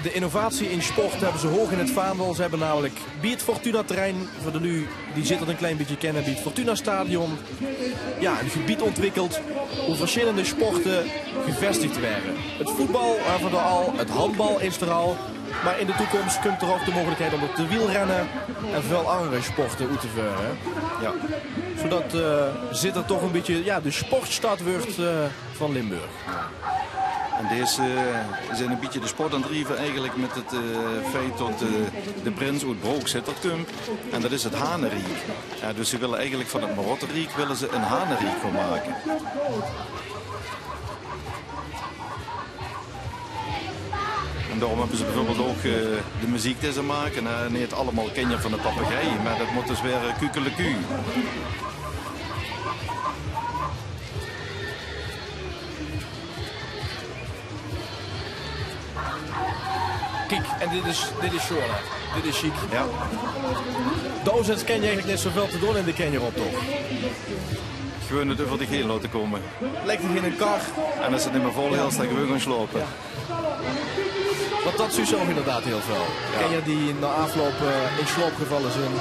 De innovatie in sport höbbe ze hoog in 't vaandel. Ze höbbe namelik bie 't Fortuna-terrein, veur de luuj die Zitterd ein klein bietje kinne, bie 't Fortuna-stadion, jao, ein gebied óntwikkeld woe versjillende sporte gevestig waere. 't Voetbal höbbe v'r d'r al, 't handbal is d'r al, mer in de toekóms kump d'r ouch de meugelikheid óm d'r te wielrenne en väöl anger sporte oet te veure. Jao. Zoedet, eh, Zitterd toch ein bietje, jao, de sportstad wuuert, eh, van Limburg. En deze, eh, zeen ein bietje de spot aan 't drieve eigelik mit 't, eh, feit det, eh, de prins oet Brook-Zitterd kump. En det is 't Haneriek. Jao, dus ze wille eigelik van 't Marotteriek wille ze ein Haneriek gaon make. En daoróm höbbe ze bieveurbeeld ouch, eh, de meziek die ze make, hè. Neet allemaol Kinjer van de Papegei, mer det mót dus weer, eh, Kukeleku. Kiek, en dit is, dit is sjoon, hè. Dit is sjiek. Jao. Dao zit, kin je eigelik neet zoväöl te doon in de kinjeroptoch. Gewoon 't euver dich heen laote kómme. Lèk dich in ein kar. En es 't neet mie vol is, dan gewoon gaon slaope. Jao. Want det zuus se ouch inderdaad hiel väöl. Jao. Kinjer die nao aafloup, eh, in slaop gevalle zeen.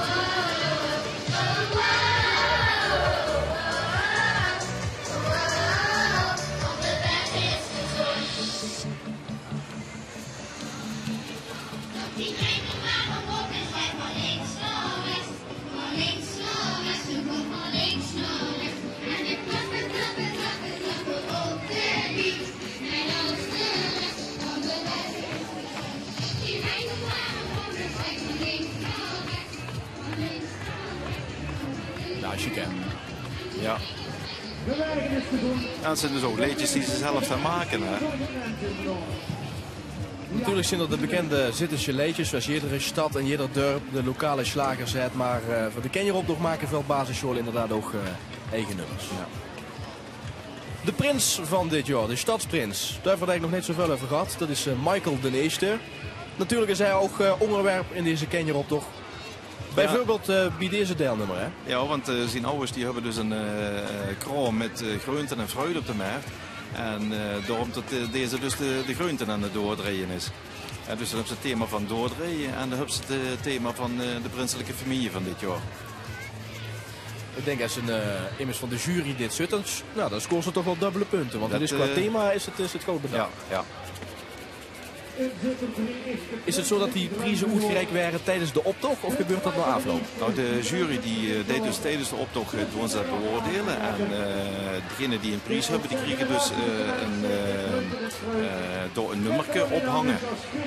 Jao, sjiek, hè? Jao. Jao, 't zeen dus ouch leedjes die ze zelf dan make, hè? Natuurlik zeen det de bekènde Zittesje leedjes, zoeas jedere stad en jeder dörp de lokale sjlagers haet, mer, eh, veur de kinjeroptoch make väöl basissjoale inderdaad ouch, eh, eige nummers. Jao. De prins van dit jaor, de stadsprins, dao höbbe v'r 't eigelik nog neet zoväöl euver gehad. Det is, eh, Michael d'n Ierste. Natuurlik is hae ouch, eh, óngerwerp in deze kinjeroptoch. Bieveurbeeld, eh, bie deze deilnummer, hè? Jao, want, eh, zien awwers die höbbe dus ein, eh, kraom mit, eh, greunte en fruit op de mert. En, eh, daoróm det, eh, deze dus de, de greunte aan 't doordreie is. Jao, dus dan höbs se 't thema van doordreie en dan höbs se 't, eh, thema van, eh, de prinselike femielje van dit jaor. Ich dink, es ein, eh, emes van de jury dit zit, dan s-, nou, dan scoort ze toch waal dubbele punte, want det, det is qua, eh, thema is 't, is 't good bedach. Jao, jao. Is 't zoe det die prieze oetgereik waere tiedes de optoch of gebeurt det nao aafloup? Nou, de jury die, eh, deit dus tiedes de optoch, eh, doon ze det beoordeile. En, eh, degene die ein pries höbbe, die kriege dus, eh, ein, eh, eh, dao ein nummerke ophange.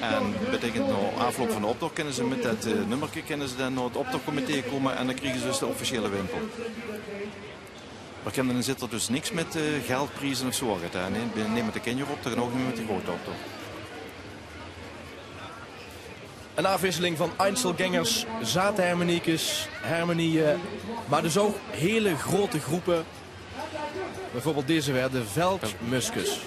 En det beteikent, nao aafloup van de optoch kinne ze mit det, eh, nummerke kinne ze dan nao 't optochcomité kómme en dan kriege ze dus de officiële wimpel. V'r kinne in Zitterd dus niks mit, eh, geldprieze of zoe get, hè. Nae, nae mit de kinjeroptoch en ouch neet mit de groeate optoch. Ein aafwisseling van Einzelgängers, zaatharmoniekes, harmonieë, mer dus ouch hiel groeate groepe. Bieveurbeeld deze weer, de Veldjmuskes.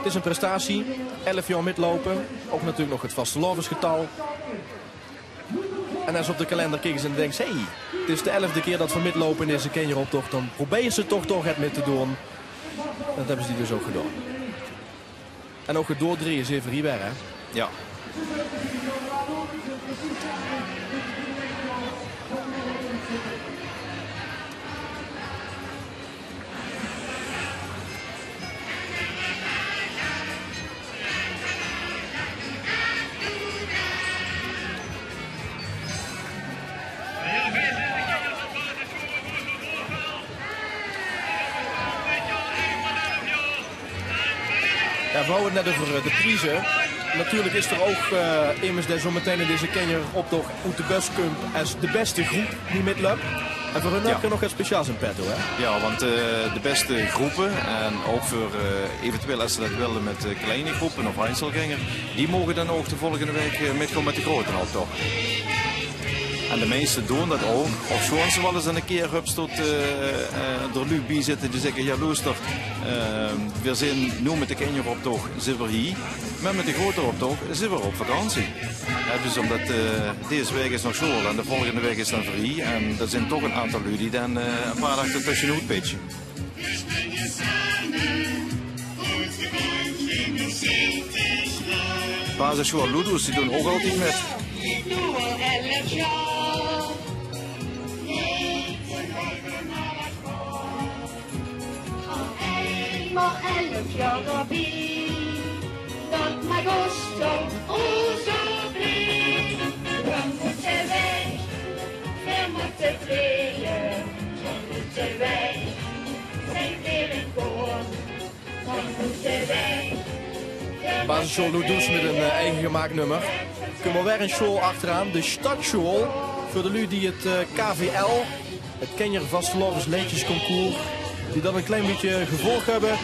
't Is ein prestatie, elf jaor mitloupe, ouch natuurlik nog 't vastelaovesgetal. En es se op de kalender kieks en dinks: "Hey, 't is de elfde kier det v'r mitloupe in deze kinjeroptoch", dan probeers se toch, toch get mit te doon. Det höbbe ze dus ouch gedaon. En ouch 't doordreie is effe hie weer, hè? Jao. Jao, v'r hawwe 't net euver, eh, de prieze. Natuurlik is d'r ouch, eh, emes dae zoe metein in deze kinjeroptoch oet de bus kump es de bèste groep die mitlöp. En veur hun höb geer nog get speciaals in petto, hè? Jao, want, eh, de bèste groepe en ouch veur, eh, eventueel es ze det wille mit, eh, kleine groepe of Einzelgänger, die moge dan ouch de volgende waek, eh, mitgaon mit de groeate optoch. En de meiste doon dat ouch. Ofsjoons ze waal ins 'ne kier höbs tot, eh, eh, d'r luuj bie zitte die zègke: "Jao, loester, eh, veer zeen noe mit de kinjeroptoch, zeen veer hie. Mer mit de groeter optoch zeen veer op vakantie." Hè, dus ómdat, eh, dees waek is nog sjool en de volgende waek is dan vrie. En dat zeen toch 'n aantal luuj die dan, eh, e paar daag d'r tösjenoet pitsje. Basissjool Ludus, die doon ouch altied mit. Eenmaol elf jaor d'rbie, dat maak ós toch o zoe blie. Veer mótte weg, veer mótte drieje, veer mótte weg, zeen veer in koor, veer mótte weg. Basissjool Ludus mit 'n, eh, eige gemaak nummer. Kump alweer 'n sjool achteraan, de Stadsjool. Veur de luuj die 't, eh, K V L, 't Kinjer Vastelaovesleedjesconcours, die dat 'n klein bietje gevolg höbbe,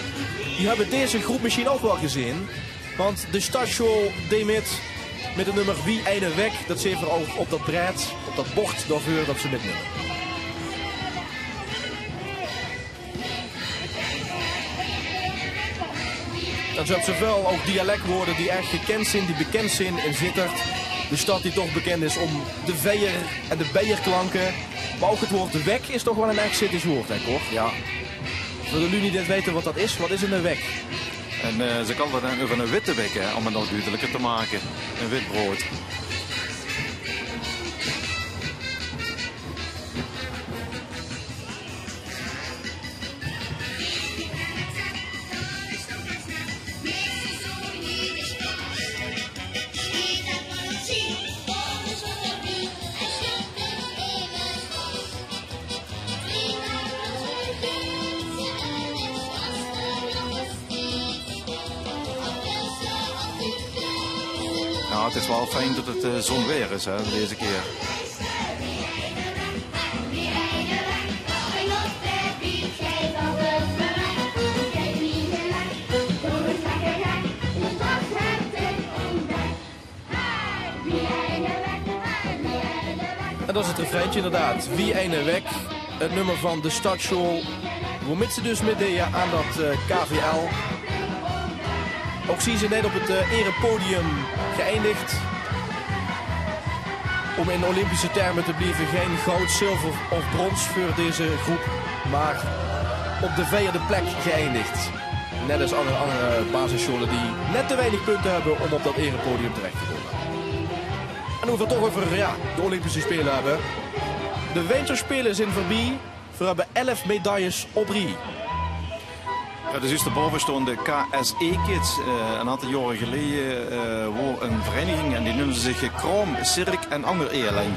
die höbbe deze groep mesjien ouch waal gezeen. Want de Stadsjool deej mit, mit 't nummer Wie eine Wek. Dat zeen veer ouch op dat braed, op dat bord daoveur dat ze mitnumme. En zoe höbs se väöl ouch dialekwoorde die ech gekind zeen, die bekind zeen in Zitterd. De stad die toch bekind is óm de veier en de beierklanke. Mer ouch 't woord wek is toch waal 'n ech Zittisch woord, hè, Cor? Jao. Veur de luuj die neet weite wat dat is, wat is 'ne wek? En, eh, ze kalle dat dan euver 'ne witte wek, hè, óm 't nog duudeliker te make. E wit brood. Jao, 't is waal fijn dat 't, eh, zoe'n weer is, hè, deze kier. En dat is 't refreintje inderdaad. Wie eine Wek, 't nummer van de Stadsjool. Woemet ze dus mitdeje aan dat, eh, K V L. Ouch zien ze net op 't, eh, erepodium geëindigd. Óm in Olympische terme te blieve, gein goud, zilver of brons veur deze groep, mer op de veerde plek geëindigd. Net es anger, anger basissjole die net te weinig punte höbbe óm op dat erepodium terech te kómme. En noe v'r 't toch euver, jao, de Olympische Spele höbbe. De Winterspele zeen veurbie. V'r höbbe elf medailles op rie. Jao, dus juus dao bove sjtónge de K S E-kids. Eh, 'n aantal jaore geleje, eh, woor 'n vereiniging en die neumde zich Kraom, Cirk en Anger Ealeng.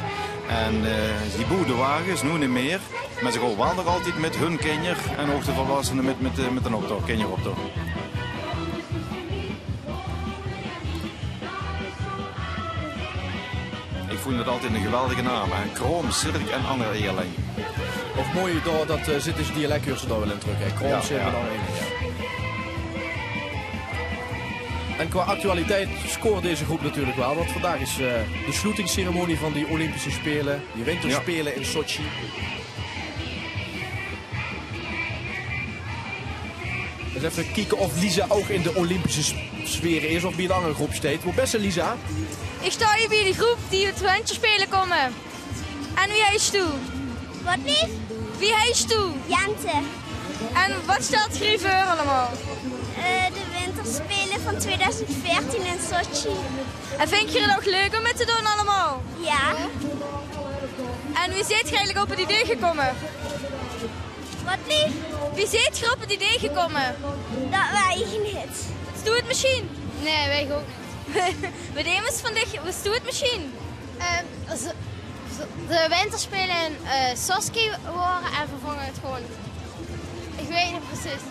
En, eh, die boewde wages, noe neet mieë. Mer ze gaon waal nog altied mit hun kinjer en ouch de volwassene mit, mit de, mit d'n optoch, kinjeroptoch. Ich vónj dat altied 'ne geweldige naam, hè. Kraom, Cirk en Anger Ealeng. Ouch mooi, dao, dat, eh, Zittesj dialek huurs se dao waal in trök, hè. Kraom, Cirk en Anger Ealeng, jao. En qua actualiteit scoort deze groep natuurlik waal, want vandaag is, eh, de sloetingsceremonie van die Olympische Spele, die Winterspele in Sotsji. Ins effe kieke of Lisa ouch in de Olympische s-, sfere is of bie 'n anger groep steit. Wo bès se, Lisa? Ich sjtao hie bie de groep die oet de Winterspele kómme. En wie heis doe? Wat, leef? Wie heis doe? Jente. En wat sjtèlt geer hie veur allemaol? Eh, de Winterspele van tweeduizend veertien in Sotsji. En vinjt geer 't ouch leuk óm mit te doon allemaol? Jao. En wie zeet geer eigelik op 't idee gekómme? Wat, leef? Wie zeet geer op 't idee gekómme? Dat weit ich neet. Wis doe 't mesjien? Nae, weit ich ouch neet. Wis doe 't mesjien? Ehm, ze, ze, de Winterspele in, eh, Sotsji wore en veer vónge 't gewoon, ich weit neet precies.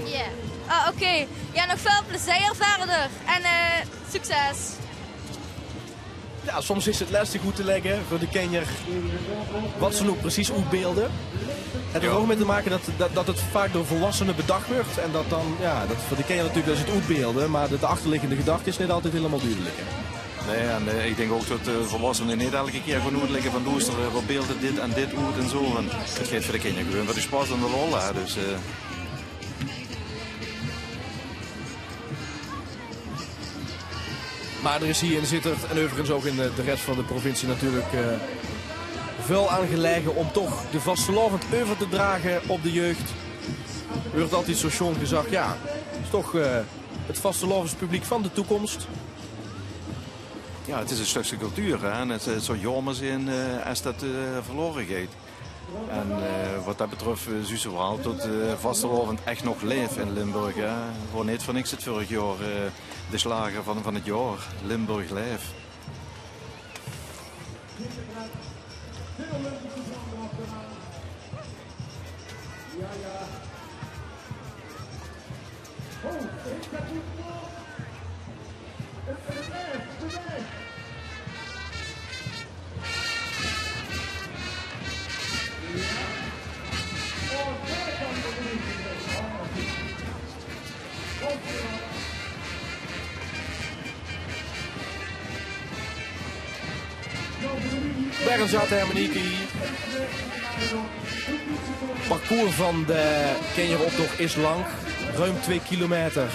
Jao. Ah, oké. Jao, nog väöl plezeer wiejer. En, eh, succes. Jao, soms is 't lestig oet te lègke veur de kinjer wat ze noe precies oetbeelde. 't Haet d'r ouch mei te make dat, dat, dat 't vaak door volwassene bedach wuuert. En dat dan, jao, dat veur de kinjer natuurlik, dat is 't oetbeelde, mer de, de achterliggende gedach is neet altied hielemaol dudelik, hè. Nae, en, eh, ich dink ouch det, eh, volwassene neet eder kier gaon oetlègke van: loester, eh, veer beelde dit en dit oet en zo. En 't geit veur de kinjer gewoon veur de sjpas en de lol, hè. Dus, eh, Maar d'r is hie in Zitterd en euverigens ouch in de, de res van de provincie natuurlik, eh, väöl aan gelaege óm toch de vastelaovend euver te drage op de jeug. Wuuert altied zo sjoon gezag, jao, 't is toch, eh, 't vastelaovespubliek van de toekóms. Jao, 't is e sjtökske cultuur, hè. En 't, 't zou jaomer zeen, eh, es det, eh, verlaore geit. En, eh, wat det betröf, eh, zuus se waal det, eh, vastelaovend ech nog laef in Limburg, hè. Waor neet veur niks 't vörig jaor, eh, de sjlager van, van 't jaor, Limburg Laef. Weer ein zaate hermenieke hie. Parcours van de kinjeroptoch is lank, ruim twee kilometer.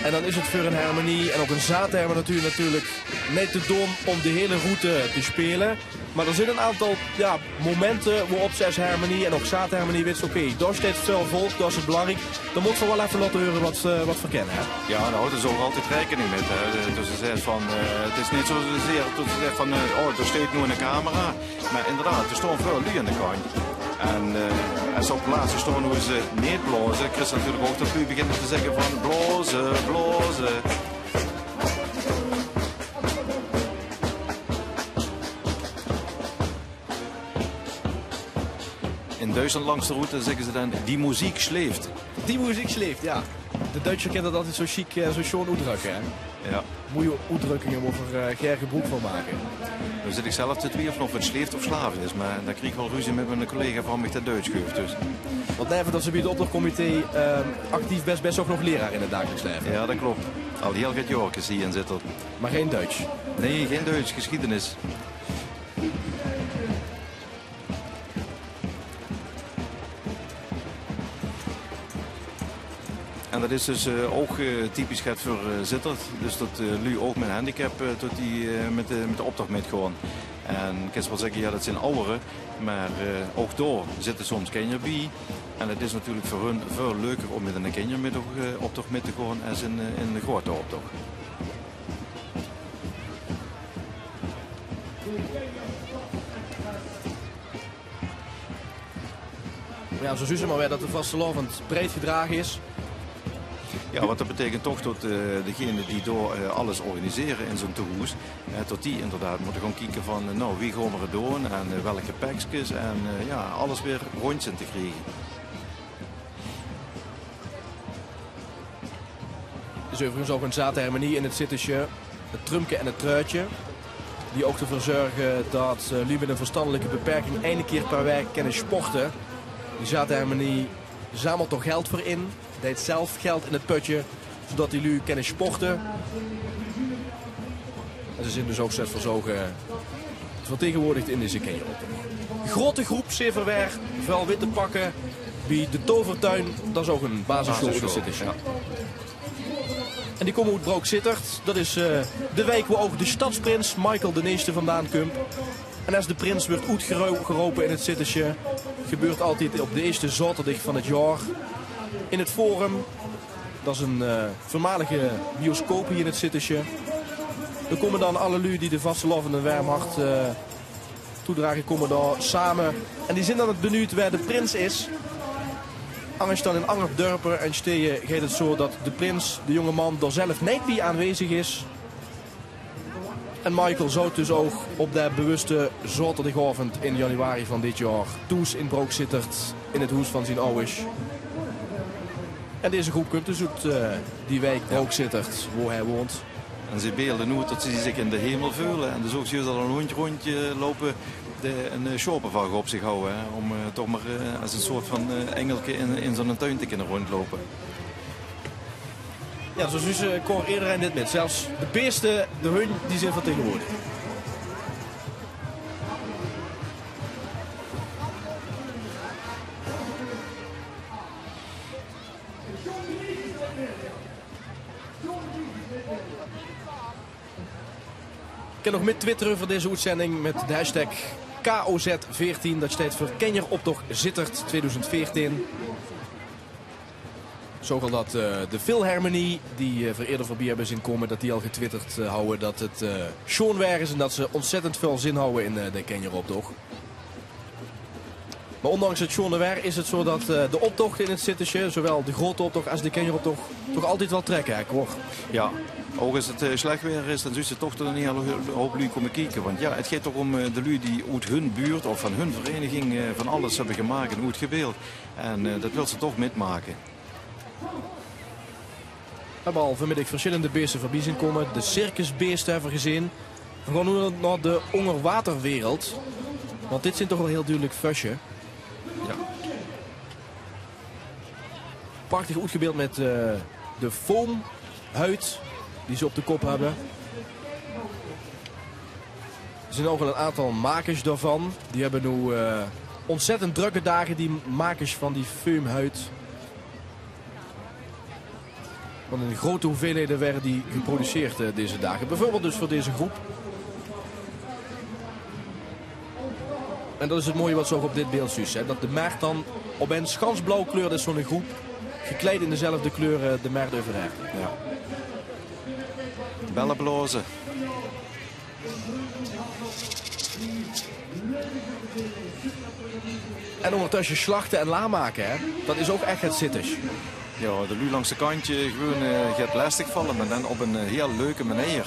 En dan is 't veur ein hermenie en ouch ein zaate hermenie natuurlik neet te doon óm de hiele route te speule. Maar d'r zeen ein aantal, jao, momente wo-op se es hermenie en ouch zaate hermenie wits, oké, dao steit väöl volk, dao is 't belangriek. Dan mótte v'r waal effe laote heure wat, eh, wat v'r kènne, hè? Jao, dao houwe ze ouch altied raekening mit, hè. Dus ze zègke van, eh, 't is neet zozeer det ze zègke van, eh, oh, d'r steit noe ein camera. Maar inderdaad, d'r staon väöl luuj aan de kantj. En, eh, es ze op 't laatste staon wo ze neet blaoze, kriegs se natuurlik ouch det luuj beginne te zègke van: blaoze, blaoze. In Duitsland langs de route zègke ze dan: die Musik schläft. Die Musik schläft, jao. De Duitser kint det altied zo sjiek, eh, zo sjoon oetdrökke, hè? Jao. Moeie oetdrökkinge wo v'r, eh, gaer gebroek van make. Noe zit ich zelf te twiefele of 't sjleef of sjlaaf is, maar dan krieg ich waal ruzie mit miene collega van mich det Duits geuf, dus. Want neve det se bie 't optochcomité, eh, actief bès, bès se ouch nog leraar in 't dagelijks laeve. Jao, det klop. Al hieël get jaorkes hie in Zitterd. Maar gein Duits? Nae, gein Duits, gesjiedenis. En det is dus, eh, ouch, eh, typisch get veur, eh, Zitterd. Dus det, eh, luuj ouch mit ein handicap, eh, det die, eh, mit de, mit de optoch mitgaon. En kins se waal zègke, jao, det zeen awwere, maar, eh, ouch dao zitte soms kinjer bie. En 't is natuurlik veur hun väöl leuker óm mit ein kinjer mit, eh, optoch mit te gaon es in, eh, in de groeate optoch. Jao, zo zuus se maar weer det de vastelaovend breid gedrage is. Jao, want det beteikent toch det, eh, degene die dao, eh, alles organisere in zoe'n tehoes, eh, det die inderdaad mótte gaon kieke van, eh, noe, wie gaon v'r 't doon en, eh, welke pekskes en, eh, jao, alles weer róndj zeen te kriege. Is euverigens ouch ein zaate hermenie in 't Zittesje, 't Trumke en 't Truitje, die ouch d'rveur zörge det, eh, luuj mit ein verstandelijke beperking eine kier per waek kènne sporte. Die zaate hermenie zamelt dao geld veur in, deit zelf geld in 't pötje, zodet die luuj kènne sporte. En ze zeen dus ouch, zèt v'r zo, eh, vertegenwoordigd in deze kinjeroptoch. Groeate groep, zeen v'r weer, väöl witte pakke bie de Tovertuin, det is ouch ein basissjool in 't Zittesje. Jao. En die kómme oet Brook-Zitterd. Det is, eh, de waek wo ouch de stadsprins Michael d'n Ierste vandaan kump. En es de prins wuuert oetgero-, gerope in 't Zittesje, gebeurt altied op de ierste zaoterdig van 't jaor in 't Forum. Det is ein, eh, veurmalige bioscoop hie in 't Zittesje. Dao kómme dan alle luuj die de vastelaovend ein werm hart, eh, toedrage, kómme dao same. En die zeen dan 't benuujd wae de prins is. Angers dan in anger dörpe en sjteje geit 't zo det de prins, de jónge man, dao zelf neet bie aanwezig is. En Michael zout dus ouch op de bewuste zaoterdigaovend in januari van dit jaor thoes in Brook-Zitterd in 't hoes van zien awwers. En deze groep kump dus oet, eh, die waek Brook-Zitterd, wo hae woont. En ze beelde noe det ze zich in de hemel veule. En dus ouch, ze zeen al ein hóndj róndjloupe, dae ein, eh, sjaopevaag op zich hawt, hè, óm, eh, toch maar, eh, es ein soort van, eh, engelke in, in zoe'n tuin te kènne róndjloupe. Ja, zoewie ze, eh, kor ederein dit mit. Zelfs de beeste, de hunj, die zeen vertegenwoordig. Kin nog mit twitteren veur deze oetzending mit de hashtag K O Z veertien. Dat steit veur Kenjeroptoch Zitterd tweeduizend veertien. Zoewie al dat, eh, de Philharmonie, die, eh, veer eerder veurbie höbbe zeen kómme, dat die al getwitterd, eh, hawwe dat 't, eh, sjoon waer is en dat ze ontzettend väöl zin hawwe in, eh, de Kenjeroptoch. Mer ondanks 't sjoon waer is 't zoe dat, eh, de optochte in 't Zittesje, zoewaal de groete optoch es de Kenjeroptoch, toch altied waal trèkke, hè, Cor? Ja, ouch es 't, eh, slech waer is, dan zuus se toch tot 'n hiel hoop luuj kómme kieke. Want ja, 't geit toch óm, eh, de luuj die oet hun buurt of van hun vereniging, eh, van alles höbbe gemaak en oetgebeeld. En, eh, dat wils se toch mitmake. Veer höbbe al vanmiddig versjillende beeste veurbie zeen kómme. De circusbeeste höbbe veer gezeen. Veer gaon noe nao de óngerwaterwereld. Want dit zeen toch waal hiel dudelik vösje. Ja. Prachtig oetgebeeld mit, eh, de foamhuid die ze op de kop höbbe. D'r zeen ouch al 'n aantal makers daovan. Die höbbe noe, eh, ontzettend drökke daag, die makers van die foamhuid. Want in groete hoeveelhede waere die geproduceerd, eh, deze daag. Beveurbeeld dus veur deze groep. En dat is 't mooie wat se ouch op dit beeld zuus, hè. Dat de mert dan opins gans blauw kleurt is, zoe'n groep, gekleid in dezelfde kleur, eh, de mert euverhaer. Ja. Belle blaoze. En óngertösje slachte en laam make, hè? Dat is ouch ech 't Zittesj. Ja, de luuj langs de kantj, eh, gewoon, eh, get lestig valle, mer dan op 'n, eh, hiel leuke meneer.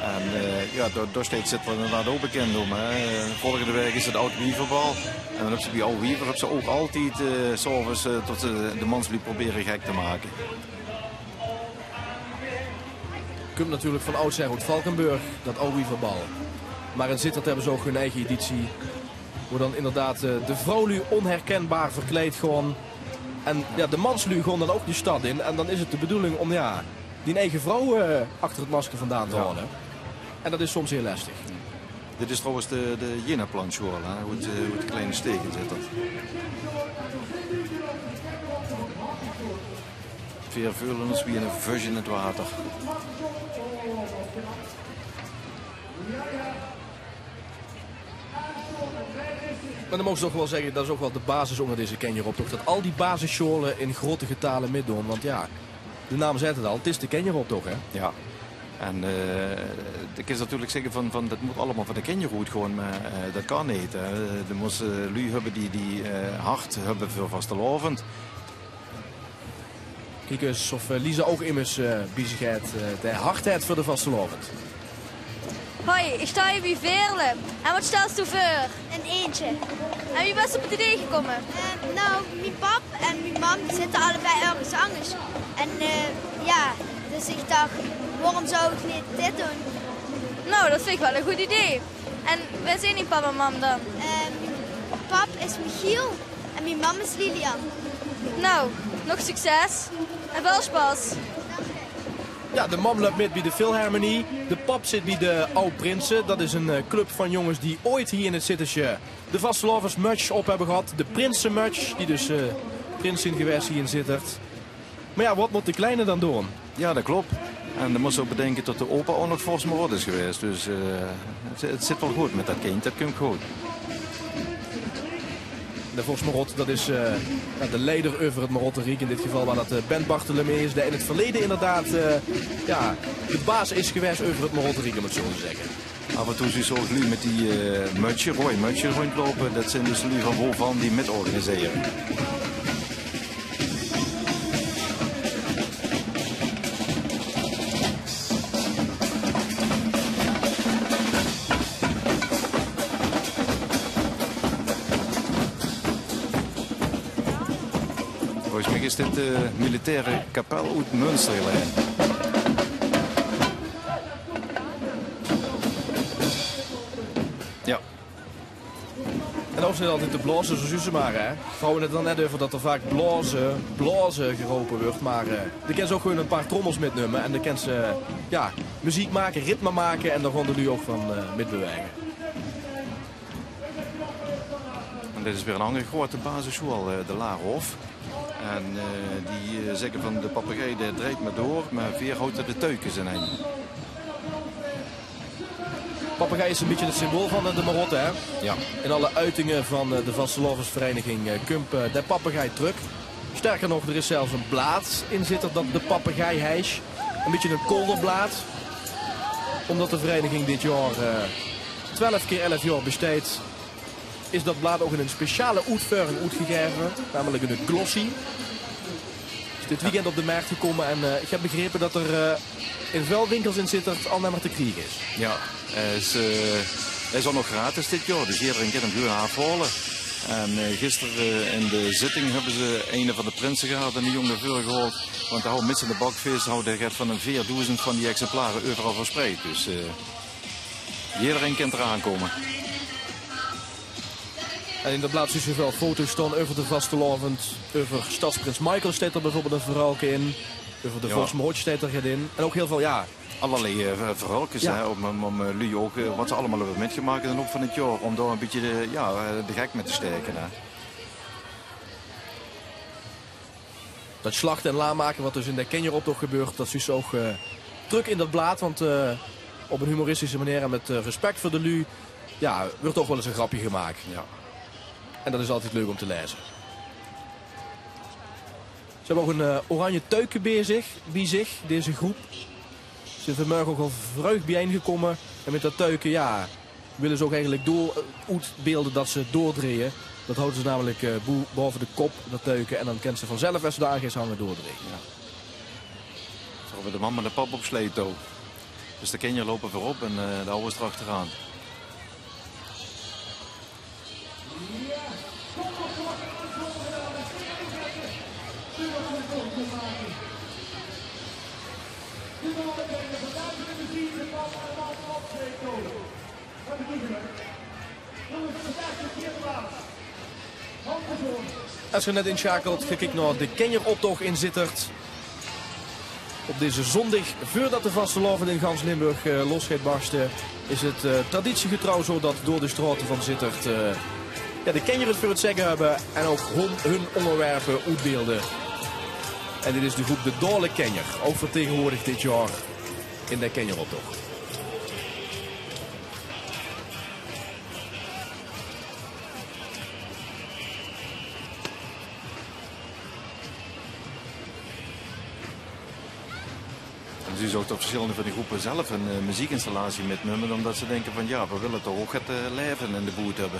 En, eh, ja, dao, dao steit Zitterd inderdaad ouch bekind óm, hè. Eh, volgende waek is 't Aud Wieverbal. En dan höbs se bie Aud Wiever höbs se ouch altied, eh, 's aoves, eh, tot ze de mansluuj probere gek te make. Kump natuurlik van oudsher oet Valkeberg, dat Aud Wieverbal. Mer in Zitterd höbbe ze ouch hun eige editie. Wo dan inderdaad, eh, de vrouwluuj onherkenbaar verkleid gaon. En ja, de mansluuj gaon dan ouch de stad in. En dan is 't de bedoeling óm, ja, dien eige vrouw, eh, achter 't masker vandaan te haole. En dat is soms hiel lestig. Dit is trouwens de, de Jena-plantsjoal, hè, wo 't, eh, wo 't kleine steegje in zit. Veer veule ós wie 'ne vös in 't water. Mer dan moogs se toch waal zègke, dat is ouch waal de basis ónger deze Kenjeroptoch, dat al die basissjoale in groete getale mitdoon. Want ja, de naam zaet 't al, 't is de Kenjeroptoch, hè? Ja. En, eh, de kins natuurlik zègke van, van, dat mót allemaol van de kenjer oetgaon, mer, eh, dat kan neet, hè. De mós, eh, luuj höbbe die, die, eh, hart höbbe veur vastelaovend. Kiek ins of, eh, Lisa ouch emes, eh, bie zich haet, eh, dae hart haet veur de vastelaovend. Hoi, ich stao hie bie Veerle. En waat stèls doe veur? Ein eendje. En wie bès doe op 't idee gekómme? Eh, nou, mien pap en mien mam die zitte allebei örges angers. En, eh, ja, dus ich dach, waorom zou ich neet dit doon? Nou, dat vinj ich waal ein good idee. En wae zeen dien pap en mam dan? Eh, mien pap is Michiel. En mien mam is Lilian. Nou, nog succes en väöl sjpas. Ja, de mam löp mit bie de Philharmonie. De pap zit bie de Aw Prinse. Dat is ein, eh, club van jónges die ooit hie in 't Zittesje de vastelaovesmuts op höbbe gehad. De prinsemuts, die dus, eh, prins zeen gewaes hie in Zitterd. Mer ja, waat mót de kleine dan doon? Ja, dat klop. En dan mós se ouch bedinke dat de opa ouch nog vors Marot is gewaes. Dus, eh, 't, 't zit waal good mit dat kindj. Dat kump good. De vors Marot, dat is, eh, ja, de leider euver 't Marotteriek. In dit geval waor dat, eh, Ben Bartholomeus, dae in 't verleje inderdaad, eh, ja, de baas is gewaes euver 't Marotteriek, óm 't zoe te zègke. Aaf en toe zuus se ouch luuj mit die, eh, mutsje, roeaj mutsje róndjloupe. Dat zeen dus luuj van Wo Van die mit organisere. Volges mich is dit de militaire kapel oet Munstergelaen. Ja. En d'r hoof neet altied te blaoze, zoe zuus se mer, hè. Veer hawwe 't d'r net euver dat d'r vaak blaoze, blaoze gerope weurt, mer, eh, de kins ouch gewoen e paar trommels mitnumme en de kins se, jao, meziek make, ritme make en dao gaon de luuj ouch van, eh, mitbewaege. En dit is weer 'n anger groete basissjoeal, eh, de Laarhof. En, eh, die, eh, zègke van: de papegei dae drejt mer door, mer veer hawte de tuikes in ein. Papegei is e bietje 't symbool van, eh, de Marotte, hè? Jao. In alle oetinge van, eh, de vastelaovesvereiniging, eh, kump, eh, de papegei trök. Sterker nog, d'r is zelfs e blaad in Zitterd dat de papegei heis. E bietje e kolderblaad. Ómdat de vereiniging dit jaor, eh, twelf kier elf jaor besteit, is dat blaad ouch in 'n speciale oetvuuring oetgegaeve, namelik 'ne glossy. Is dit weekend op de mert gekómme en, eh, ich höb begrepe dat 'r, eh, in väöl winkels in Zitterd al neet mier te kriege is. Jao, hae is, eh, hae is ouch nog gratis dit jaor, dus ederein kin 'm gewoen aafhaole. En, eh, gister, eh, in de zitting höbbe ze eine van de Prinsegarde, 'ne jóng, nao veure gehaold, want dae haw mit ziene bakvis, haw dae get van 'n veerdoezend van die exemplare euveral verspreid. Dus, eh, ederein kin d'raan kómme. En in dat blaad zuus se väöl foto's staon euver de vastelaovend. Euver stadsprins Michael steit d'r bieveurbeeld e verhäölke in. Euver de Jao. Vors Mahout steit d'r get in. En ouch hiel väöl, jao. Allerlei, eh, ver-, verhäölkes, Jao. hè, óm, óm, óm, eh, luuj ouch, eh, wat ze allemaol höbbe mitgemaak in de loup van 't jaor. Óm dao e bietje de, jao, eh, de gek mit te staeke, hè. Dat slachte en laam make wat dus in de kinjeroptoch gebeurt, dat zuus se ouch, eh, trök in dat blaad. Want, eh, op 'n humoristische meneer en mit, eh, respect veur de luuj, jao, weurt toch waal ins e grapje gemaak. Jao. En dat is altied leuk óm te laeze. Ze höbbe ouch 'n, eh, oranje tuike bie zich, bie zich, deze groep. Ze zeen vanmörge ouch al vreug biejein gekómme. En mit dat tuike, jao, wille ze ouch eigelik door, eh, oetbeelde dat ze doordreje. Dat hawte ze namelik, eh, boe-, baove de kop, dat tuike. En dan kins se vanzelf, es se dao aan geis hange, doordreje. Jao. Zo mit de mam en de pap op sjleitouw. Dus de kinjer loupe veurop en, eh, de awwers d'rachteraan. Es geer net insjakelt, geer kiek nao de kinjeroptoch in Zitterd. Op deze zóndig, veurdat de vastelaovend in gans Limburg, eh, los geit barste, is 't, eh, traditiegetrouw zo dat door de straote van Zitterd, eh, jao, de kinjer 't veur 't zègke höbbe en ouch hun, hun óngerwerpe oetbeelde. En dit is de groep De Daole Kinjer, ouch vertegenwoordig dit jaor in de kinjeroptoch. En zuus se ouch tot versjillende van die gróppe zelf ein, eh, meziekinstallatie mitnumme, ómdat ze dinke van, jao, veer wille toch ouch get, eh, laeve in de boet höbbe.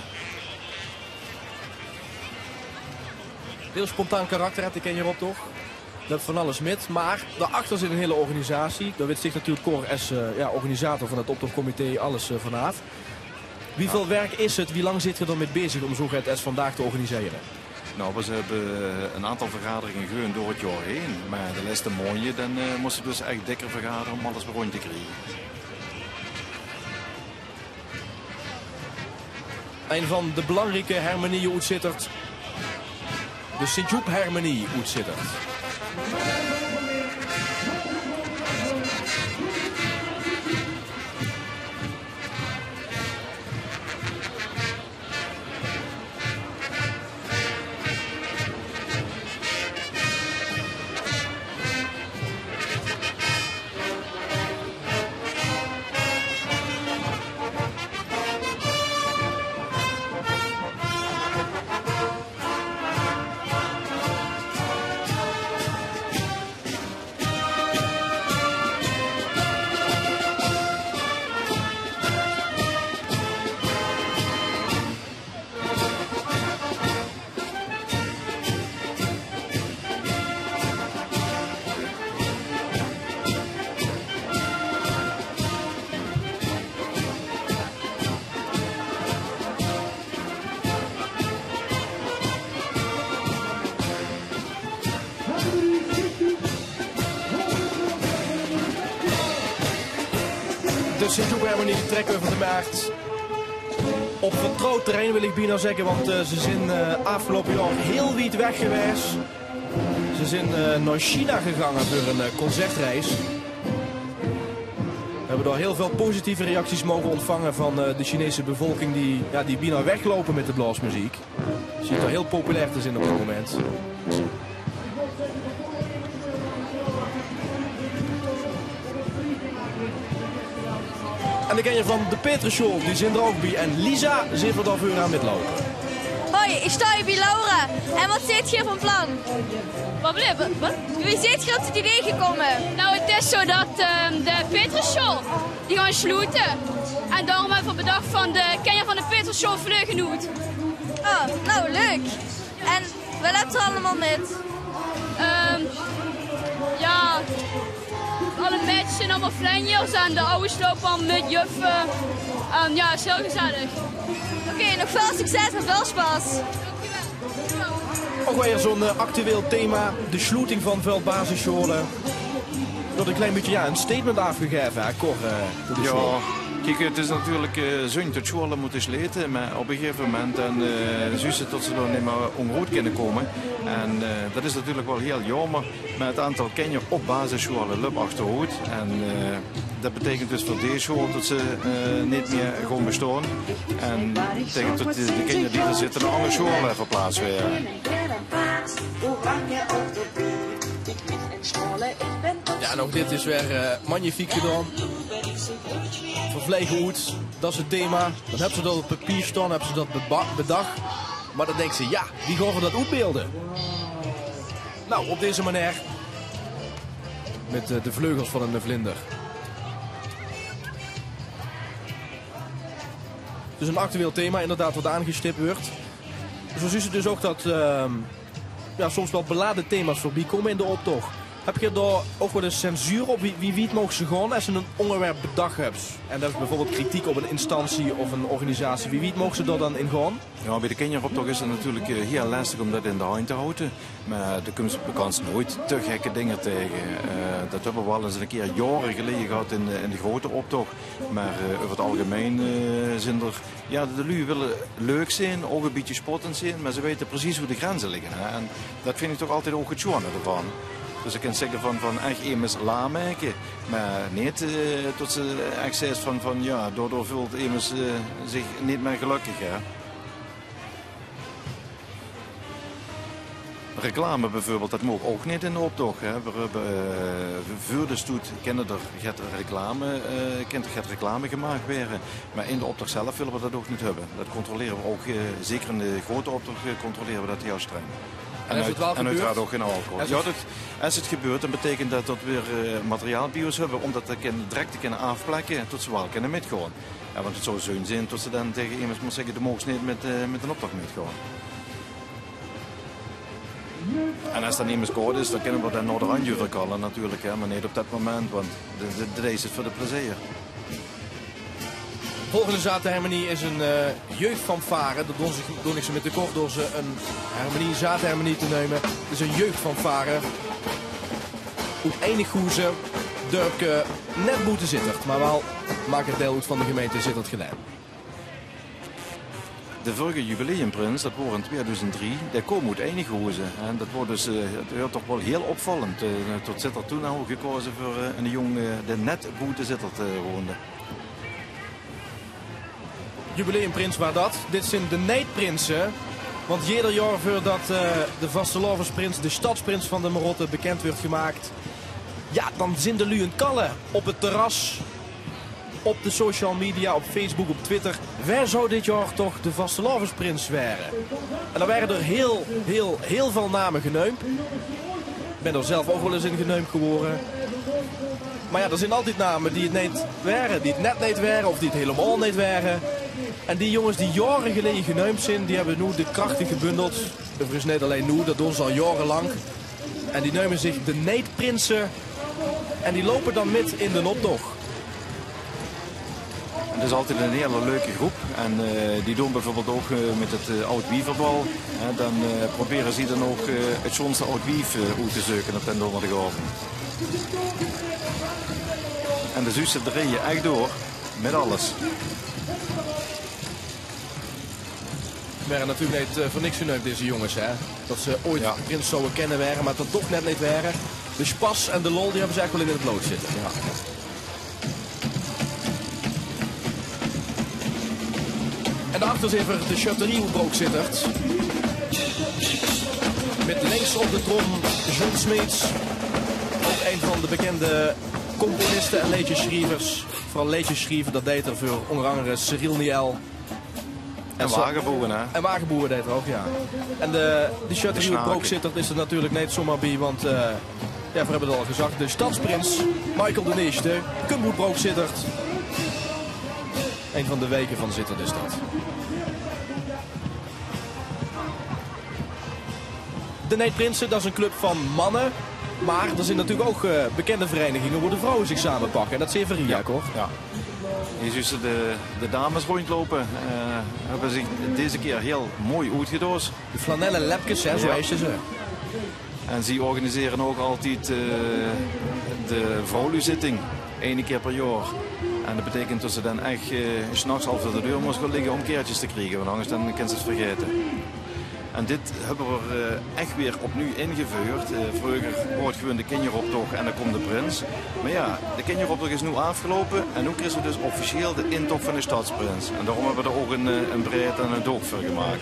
Hiel spontaan karakter, hè, de kinjeroptoch. Deit van alles mit, mer dao achter zit ein hiel organisatie. Dao wit zich natuurlik Cor es, eh, jao, organisator van 't optochcomité alles, eh, vanaaf. Wieväöl werk is 't? Wie lang zeet geer d'r mit bezig óm zoe get es vandaag te organisere? Nou, veer höbbe ein aantal vergaderinge gewoon door 't jaor heen. Mer de lèste maondje, dan, eh, mós se dus ech dikker vergadere óm alles weer róndj te kriege. Ein van de belangrieke hermenieje oet Zitterd. De Sint-Joep-hermenie oet Zitterd. De Sint-Joep-hermenie trèk euver de mert. Op vertrouwd terrein wil ich bienao zègke, want, eh, ze zeen, eh, aafgeloupe jaor hiel wied weg gewaes. Ze zeen, eh, nao China gegange veur ein, eh, concertreis. We höbbe dao hiel väöl positieve reacties moge óntvange van, eh, de Chinese bevolking die, jao, die bienao wegloupe mit de blaosmeziek. Sjient dao hiel populair te zeen op dit moment. En de kenjer van de Petrusjool, die zeen d'r ouch bie. En Lisa zeet veur dao veuraan mit loupe. Hoi, ich sjtao hie bie Laura. En waat zeet geer van plan? Waat bleef? Waat? Wie zeet geer op dit idee gekómme? Nou, het is zo dat, ehm, de Petrusjool, die gaon sloete. En daorum höbbe v'r bedach van de kenjer van de Petrusjool vleuge noet. Oh, nou, leuk. En waat höbs se allemaol mit? Ehm, jao, alle meidjes zeen allemaol vlenjers en de awwers loupe al mit juffe. Ehm, jao, is hiel gezellig. Oké, nog väöl succes en väöl sjpas. Ouch weer zoe'n, eh, actueel thema, de sloeting van väöl basissjoole. Wilt ein klein bietje, jao, ein statement aafgegaeve, hè, Cor, eh, veur de sjool. Jao, kiek, het is natuurlik, eh, zunj tot sjoole mótte slete, mer op ein gegaeve moment dan, eh, zuus se tot ze dao neet mieë ónger oet kinne kómme. En, eh, det is natuurlik waal hiel jaomer, mer het aantal kinjer op basissjoole löp achteroet. En, eh, det beteikent dus veur dees sjool tot ze, eh, neet mieë gaon bestaon. En det beteikent tot de, de kinjer die d'r zitte nao anger sjoole verplaats waere. Jao, en ouch dit is weer, eh, magnifiek gedaon. V'r vlege oet, det is het thema. Dan höbs se det op papier sjtaon, höbs se det beba-, bedach. Mer dan dinks se, jao, wie gaon v'r det oetbeelde? Nou, op deze manier. Mit, eh, de vleugels van ein vlinder. Dus ein actueel thema, inderdaad, waat aangestip wuuert. Zo zuus se dus ouch det, ehm, jao, soms waal belaje thema's veurbie kómme in de optoch. Höb geer dao ouch waal ins censuur op? Wie, wie wied moogs se gaon es se ein óngerwerp bedach höbs? En det is bieveurbeeld kritiek op ein instantie of ein organisatie. Wie wied moogs se dao dan in gaon? Jao, bie de kinjeroptoch is het natuurlik, eh, hiel lestig óm det in de henj te haoje. Mer dao kums se bekans noeats te gekke dinger taenge. Eh, det höbbe v'r waal ins ein kier jaore geleje gehad in de, in de groeate optoch. Mer, eh, euver het algemein, eh, zeen d'r, jao, de luuj wille leuk zeen, ouch ein bietje spottend zeen, mer ze weite precies wo de grenze ligke, hè. En det vinj ich toch altied ouch het sjoeane d'rvan. Dus se kins zègke van, van ech emes laam make, mer neet, eh, tot se ech zaes van, van, jao, daodoor veult emes, eh, zich neet mieë gelökkig, hè. Reclame bieveurbeeld, det maag ouch neet in de optoch, hè. V'r höbbe, eh, veur de stoet kinne d'r get reclame, eh, kint d'r get reclame gemaak waere. Mer in de optoch zelf wille v'r det ouch neet höbbe. Det controlere v'r ouch, eh, zeker in de groeate optoch, eh, controlere v'r det hiel streng. En es het waal gebeurt? En oeteraard ouch gein alcohol. Jao, det, es het gebeurt, dan beteikent det det v'r, eh, materiaal bie ós höbbe, óm det te kinne, direk te kinne aafplekke, tot ze waal kinne mitgaon. Jao, want het zou zunj zeen tot se dan taenge emes mós zègke: "Doe moogs neet mit, eh, mit d'n optoch mitgaon." En es dan emes kwaod is, dan kinne v'r d'r dan naoderhand euver kalle natuurlik, hè, mer neet op det moment, want de, de, de deis het veur de plezeer. Volgende zaate hermenie is ein, eh, jeugdfanfare. Det doon ich, doon ich ze mit de kort door ze ein hermenie, zaate hermenie te neume. Het is ein jeugdfanfare oet Einichhoeze, dörpke net boete Zitterd, mer waal maak het deil oet van de gemeinte Zitterd-Gelaen. De vörrige jubileumprins, det woor in twiedoezend drie, dae koom oet Einichhoeze. En det woor dus, eh, het waor toch waal hiel opvallend, eh, tot Zitterd toen al gekoze veur, eh, eine jóng, eh, dae net boete Zitterd, eh, woonde. Jubileumprins waor det. Dit zeen de neetprinse. Want jeder jaor veurdet, eh, de vastelaovesprins, de stadsprins van de Marotte, bekind wuuert gemaak, jao, dan zeen de luuj aan 't kalle op het terras, op de social media, op Facebook, op Twitter. Wae zou dit jaor toch de vastelaovesprins waere? En d'r waere d'r hiel, hiel, hiel väöl name geneump. Ich bön d'r zelf ouch waal ins in geneump gewore. Mer jao, d'r zeen altied name die het neet waere, die het net neet waere of die het hielemaol neet waere. En die jónges die jaore geleje geneump zeen, die höbbe noe de krachte gebundeld. Euverigens neet allein noe, det doon ze al jaorelank. En die neume zich de Neetprinse. En die loupe dan mit in d'n optoch. En det is altied ein hiel leuke groep. En, eh, die doon bieveurbeeld ouch, eh, mit het, eh, Oud Wieverbal. Hè, dan, eh, probere ze dan ouch, eh, het sjoonste oud wief, eh, oet te zeuke op d'n dónderdigaovend. En de zuus ze, ze drejje ech door mit alles. Waere natuurlik neet, eh, veur niks geneump, deze jónges, hè. Det ze ooit prins zouwe kènne waere, mer det toch net neet waere. De spas en de lol, die höbbe ze ech waal in 't blood zitte. Jao. En dao achter zeen v'r de sjötterie oet Brook-Zitterd. Mit links op de trom John Smeets. Ouch ein van de bekènde componiste en leedjessjrievers. Veural leedjes sjrieve, det deit 'r veur ónger angere Cyril Niel. En zo-, wage boewe, hè? En wage boewe deit 'r ouch, jao. En de, de sjötterie oet Brook-Zitterd is d'r natuurlik neet zomer bie, want, eh, jao, veer höbbe 't al gezag, de stadsprins, Michael d'n Ierste, kump oet Brook-Zitterd. Ein van de wieke van Zitterd is det. De Neet Prinse, det is ein club van manne. Mer d'r zeen natuurlik ouch, eh, bekènde vereiniginge wo de vrouwe zich samepakke. En det zeen v'r hie, Cor. Jao. Hie zuus se de, de dames róndjloupe. Eh, höbbe zich deze kier hiel mooi oetgedoos. De flanelle lepkes, hè, zo heite ze. En zie organisere ouch altied, eh, de vrouwluuzitting, eine kier per jaor. En det beteikent det se dan ech, eh, 's nachs al veur de deur mós gaon ligke óm kaertjes te kriege, want angers dan kins se 't vergaete. En dit höbbe v'r, eh, ech weer opnuuj ingeveurd. Eh, vreuger waor 't gewoon de kinjeroptoch en dan kump de prins. Mer jao, de kinjeroptoch is noe aafgeloupe en noe kriegs se dus officieel de intoch van de stadsprins. En daorum höbbe v'r d'r ouch ein, eh, ein braed en ein dook veur gemaak.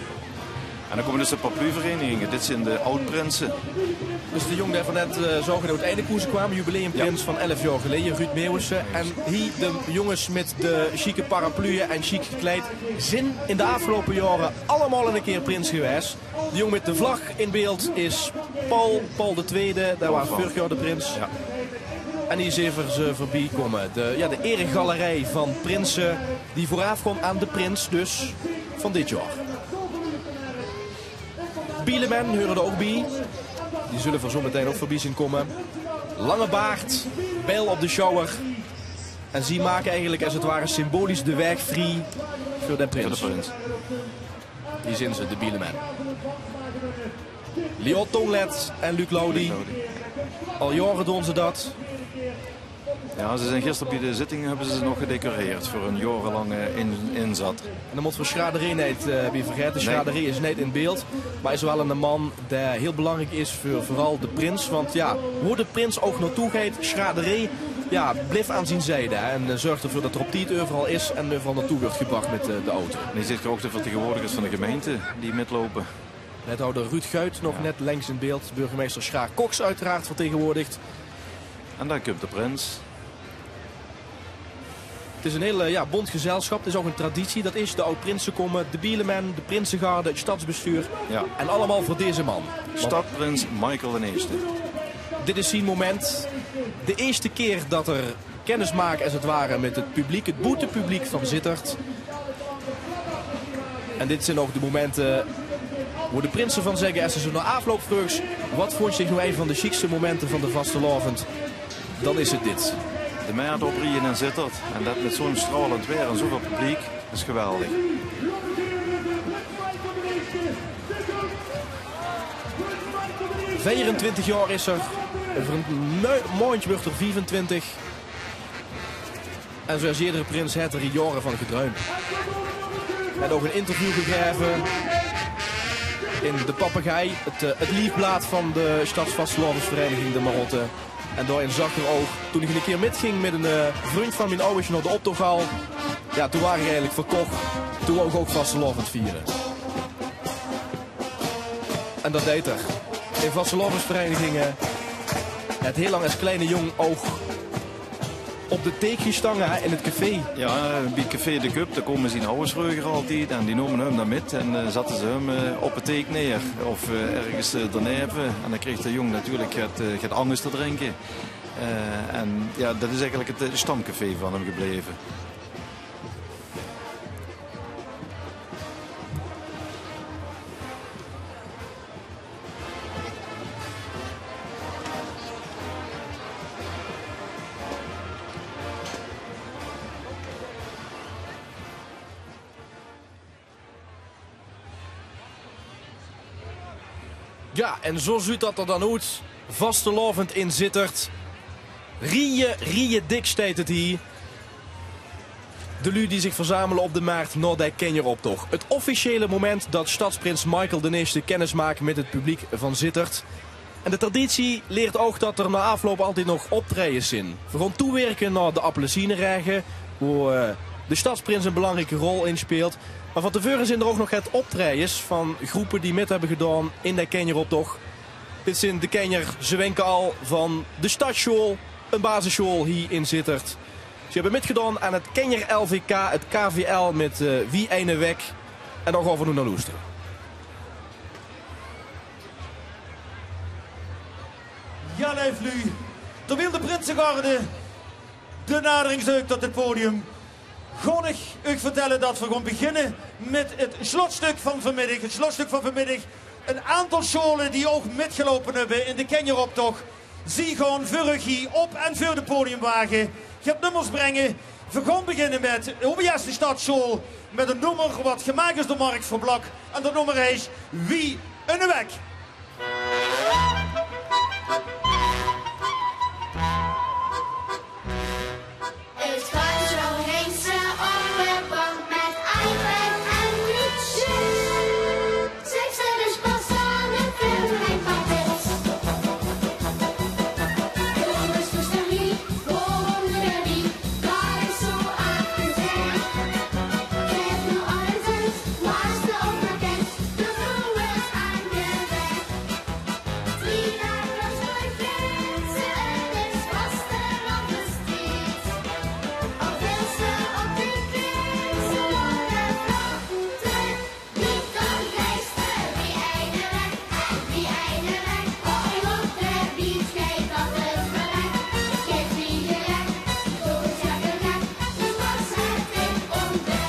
En dan kómme dus de parapluvereiniginge. Dit zeen de aod-prinse. Dus de jóng dae v'r net, eh, zaoge, dae oet Eindhoven kwaam, jubileumprins van elf jaor geleje, Ruud Meeuwissen. En hie de jónges mit de sjieke parapluie en sjiek gekleid zeen in de aafgeloupe jaore allemaol ein kier prins gewaes. De jóng mit de vlag in beeld is Paul, Paul de Tweede. Dae waas veurig jaor de prins. Jao. En hie zeen v'r ze veurbie kómme. De, jao, de eregalerie van prinse die veuraafgaon aan de prins dus van dit jaor. Bielemen heure d'r ouch bie. Die zulle v'r zo metein ouch veurbie zeen kómme. Lange baard, bijl op de sjouwer. En zie make eigelik, es 't ware, symbolisch de waeg vrie veur de prins. Veur de prins. Hie zeen ze, de Bielemen. Lyoth Tonglet en Luc Laudy. Al jaore doon ze det. Jao, ze zeen gister bie de zitting, höbbe ze ze nog gedecoreerd veur hun jaorelange in-, inzat. En dan mótte v'r Sjraderee neet, eh, bie vergaete. Sjraderee is neet in beeld, mer is waal eine man dae hiel belangriek is veur veural de prins. Want jao, wo de prins ouch naotoe geit, Sjraderee, jao, blief aan zien zijde, hè, en, eh, zörg d'rveur det 'r op tied euveral is en euveral naotoe wuuert gebrach mit, eh, de auto. En hie zit geer ouch de vertegenwoordigers van de gemeinte die mitloupe. Wethouder Ruud Guit nog net links in beeld. Burgemeister Sjraar Koks oeteraard vertegenwoordigd. En dan kump de prins. 't Is ein hiel, eh, jao, bónt gezelsjap. 't Is ouch ein traditie. Det is, de aod-prinse kómme, de Bielemen, de prinsegarde, 't stadsbestuur. Jao. En allemaol veur deze man. Stadprins Michael d'n Ierste. Dit is zien moment. De ierste kier det 'r kennis make, es 't ware, mit 't publiek, 't boetepubliek van Zitterd. En dit zeen ouch de momente wo de prinse van zègke, es se ze nao aafloup vreugs: "Waat vónjs dich noe ein van de sjiekste momente van de vastelaovend?" Dan is 't dit. De mert oprieje in Zitterd en det mit zo'n straolend waer en zoväöl publiek, is geweldig. Viefentwintig jaor is 'r. Euver ein mei-, maondj wuuert 'r viefentwintig. En zoewie eder prins haet 'r hie jaore van gedruimp. Haet ouch ein interview gegaeve in De Papegaai, 't, eh, 't liefblaad van de stadsvastelaovesvereiniging De Marotte. En daorin zag 'r ouch, toen ich ein kier mitging mit eine, eh, vrundj van mien awwers nao de optochhal, jao, toen waas ich eigelik verkoch. Toen wou ich ouch vastelaovend viere. En det deit 'r. In vastelaovesvereiniginge haet 'r hiel lang es kleine jóng ouch op de theek gestange, hè, in 't café. Jao, bie café De Kup, dao kómme zien awwers vreuger altied en die nome häöm dan mit en, eh, zatte ze häöm, eh, op de theek neer of, eh, örges, eh, d'rneve. En dan kreeg de jóng natuurlik get, eh, get angers te drinke. Eh, en jao, det is eigelik 't, eh, stamcafé van häöm gebleve. Jao, en zo zuut det d'r dan oet. Vastelaovend in Zitterd. Rieje, rieje dik steit 't hie. De luuj die zich verzamele op de Mert nao de Kenjeroptoch. Het officiële moment dat stadsprins Michael de Eerste kennis maak mit het publiek van Zitterd. En de traditie leert ouch dat er nao aafloup altied nog optraejes zeen. Veer gaon toewirke nao de Appelsieneraege, wo eh, de stadsprins ein belangrieke rol in speelt. Mer van te veure zeen er ouch nog get optraejes van groepe die mit höbbe gedaon in de Kenjeroptoch. Dit zeen de Kenjer, ze winke al, van de Stadssjool, ein basissjool hie in Zitterd. Ze höbbe mitgedaon aan het Kenjer L V K, het K V L mit eh, Wie eine wek. En dao gaon veer noe nao loestere. Jao, leef luuj. Terwiel de prinsegarde de nadering zeuk tot het podium, gaon ich uch vertelle dat veer gaon beginne mit het slotstök van vanmiddig. Het slotstök van vanmiddig. Ein aantal sjoole die ouch mitgeloupe höbbe in de Kenjeroptoch, zie gaon veur uch hie op en veur de podiumwage get nummers bringe. Veer gaon beginne mit de O B S de Stadssjool, mit ein nummer wat gemaak is door Mark Verblak. En dat nummer heet Wie eine wek. Het gaat zo heen, ze op de bank met iPad en frietje. Zegt ze dus pas aan het filmheimpakket. Jongens, dus de Wie, waarom de Wie? Waar is zo aangezegd? Ik heb nu al een zes, maar ze ook nog eens. De vloer is aangezegd. Drie dagen langs de grenzen, het is vastelaovendstied. Al wil ze op die grenzen worden vlochten. Wie kan geesten, wie eine wek, wie eine wek. Oh, ik hoop de Wie geit dat het gelijk. Geef wie gelijk, doe het lekker gek. Dus pas het ding ontdekt.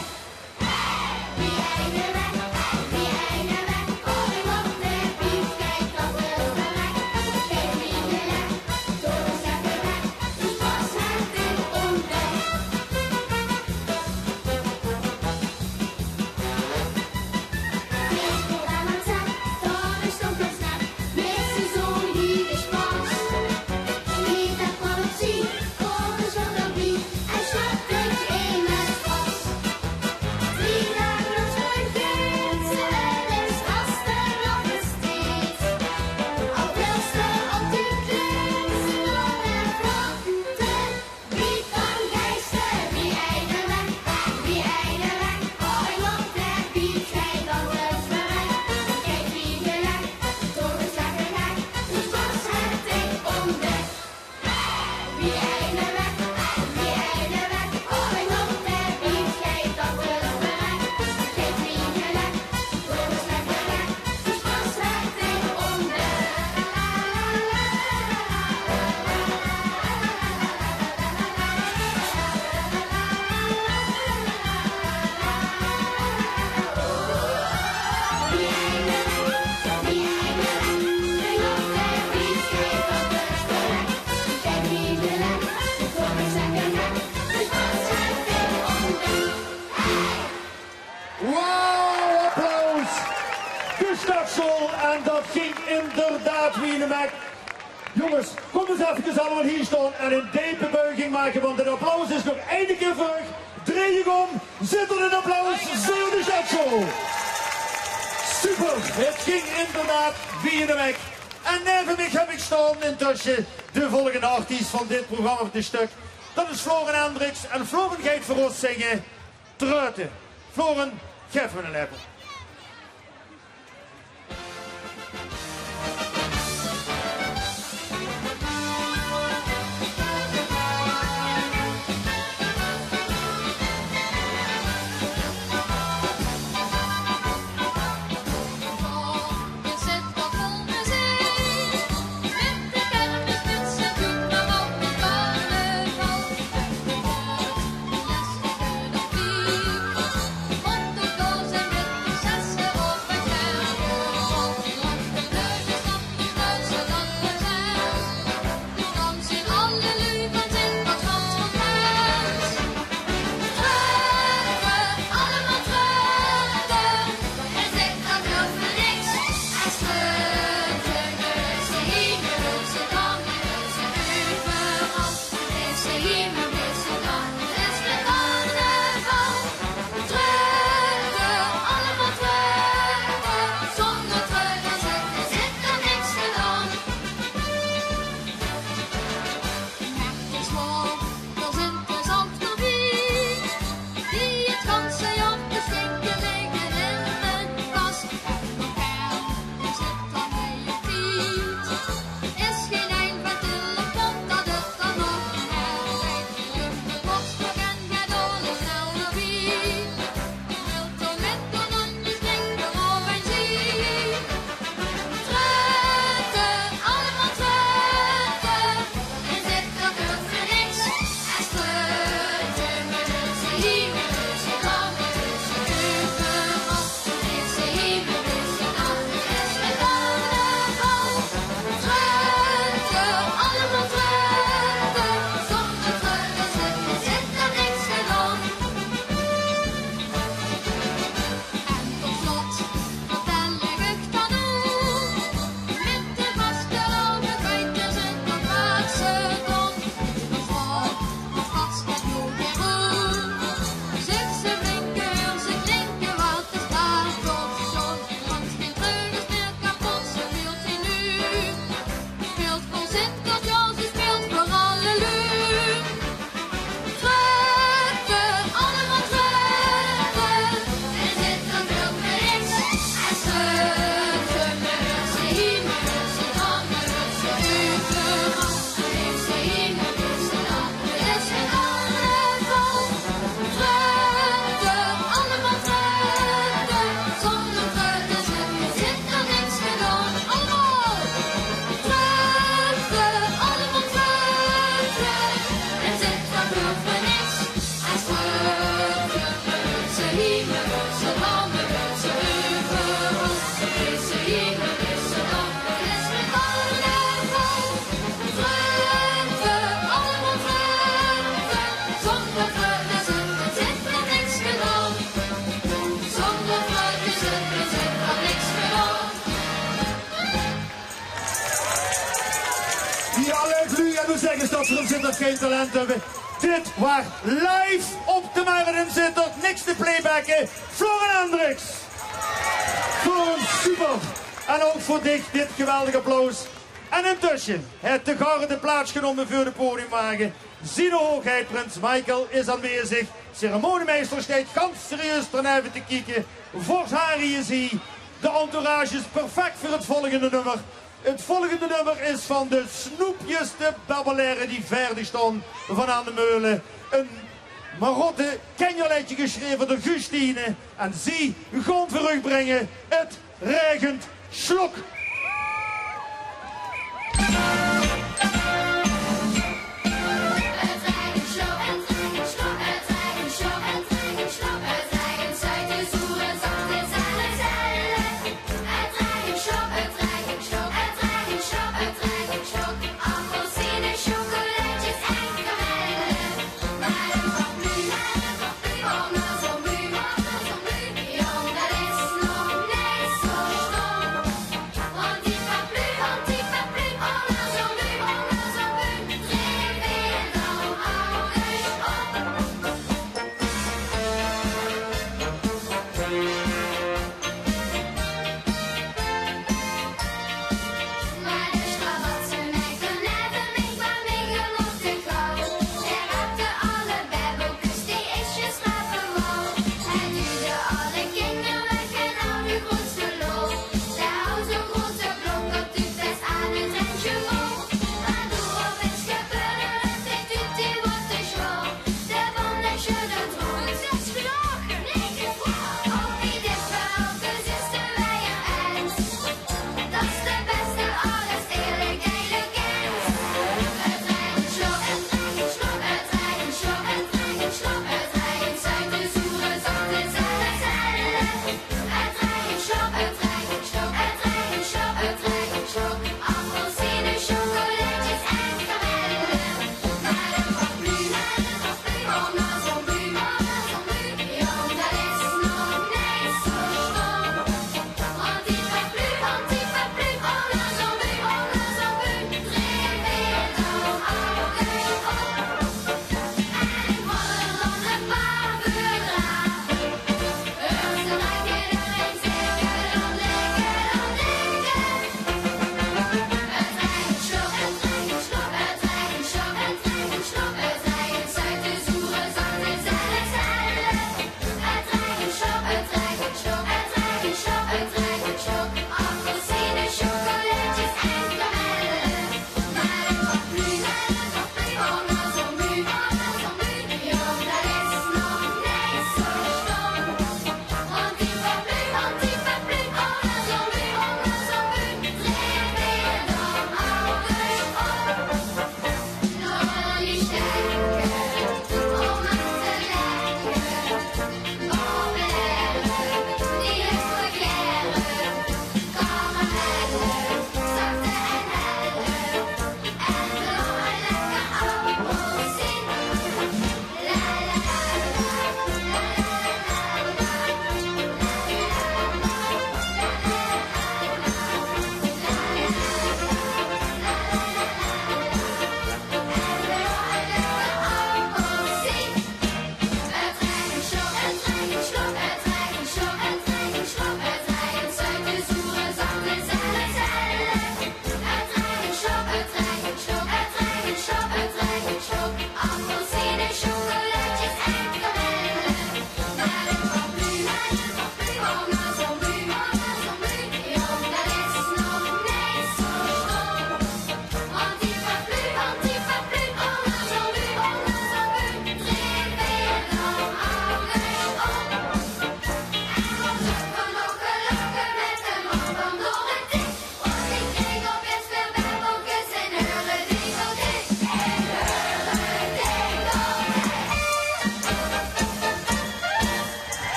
Wauw, applaus! De Stadssjool, en dat ging inderdaad wie eine wek. Jonges, kom ens efkes allemaol hie staon en ein depe buiging make, want het applaus is nog eine kier veur uch. Dreej uch óm, Zitterd, ein applaus veur de Stadssjool. Super, het ging inderdaad wie eine wek. En neve mich höb ich staon intösse de volgende artiest van dit programma, van dit stök. Dat is Floren Hendriks. En Floren geit veur ós zinge Treute. Floren, gaef mich eine lepel. Zègke ze dat ze in Zitterd gein talent höbbe. Dit waor live op de Merret in Zitterd. Niks te playbacke. Florian Hendricks. Florian, super. En ouch veur dich dit geweldig applaus. En intösse haet de garde plaats genómme veur de podiumwage. Ziene Hoogheid Prins Michael is aanwezig. Ceremoniemeister steit gans serieus d'rneve te kieke. Vors Harry is hie. De entourage is perfect veur 't volgende nummer. 't Volgende nummer is van de snoepjeste babbelaere die vaerdig staon van Aan de Meule. E Marotte kenjerleedje gesjreve door Guus Tienen. En zie gaon veur uch bringe 't Raegent Sjlok.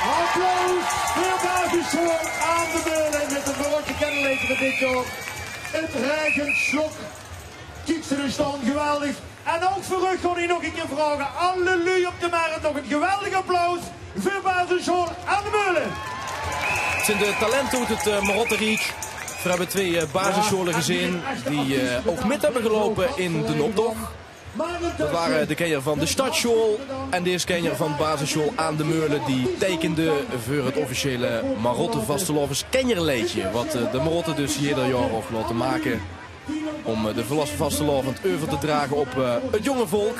Applaus veur Basisschool Aan de Meule mit 't Marotte kenjerleedje van dit jaor. 't Raegent Sjlok. Kiek, ze staon geweldig. En ouch veur uch gaon ich nog ein kier vraoge. Alle luuj op de Merret, nog ein geweldig applaus veur Basisschool Aan de Meule. 't Zeen de talente oet 't, eh, Marotteriek. Veer höbbe twee, eh, basissjoale gezeen die, eh, ouch mit höbbe geloupe in d'n optoch. Dat wore de kinjer van de Stadsjoal en dees kinjer van basissjoal Aan de Meule, die teikende veur 't officiële Marotte Vastelaoveskinjerleedje, wat, eh, de Marotte dus jeder jaor ouch laote make óm, eh, de vlas-, vastelaovend euver te drage op, eh, 't jónge volk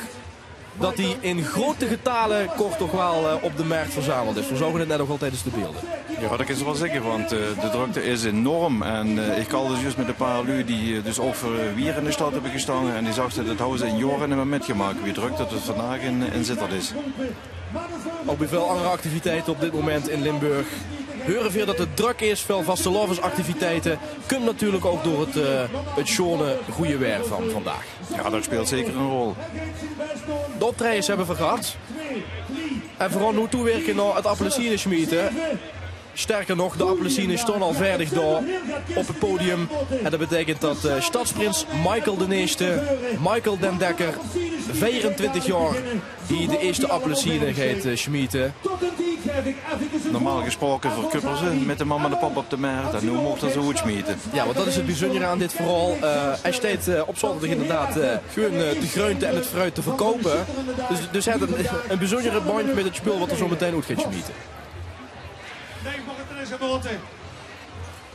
dat die in grote getale kort toch waal, eh, op de mert verzameld is. Veer zouge 't net ouch al tiedes de beelde. Jao, dat kins se waal zègke, want, eh, de drökte is enorm. En, eh, ich kalde zjus mit e paar luuj die, eh, dus ouch veur, eh, wier in de stad höbbe gestange. En die zagte, dat hawwe ze in jaore neet mie mitgemaak, wie drök dat 't vandaag in, in Zitterd is. Ouch bie väöl anger activiteite op dit moment in Limburg heure veer dat 't drök is. Väöl vastelaovesactiviteite. Kump natuurlik ouch door 't, eh, 't sjoone gooj waer van vandaag. Jao, dat speelt zeker ein rol. De optraejes höbbe veer gehad. En veer gaon noe toewirke nao 't appelsiene sjmiete. Sterker nog, de appelsiene sjtaon al vaerdig dao op 't podium. En dat beteikent dat, eh, stadsprins Michael d'n Ierste, Michael d'n Dekker, veerentwintig jaor, hie de ierste appelsiene geit, eh, sjmiete. Normaal gesproke verkuppele ze mit de mam en de pap op de mert en noe moch 'r ze oetsjmiete. Jao, want dat is 't bezunjere aan dit verhaol. Eh, hae sjteit, eh, op zaoterdig inderdaad, eh, gewoon, eh, de greunte en 't fruit te verkoupe. Dus, dus hae haet ein, ein bezunjere bandj mit 't spul wat 'r zo metein oet geit sjmiete.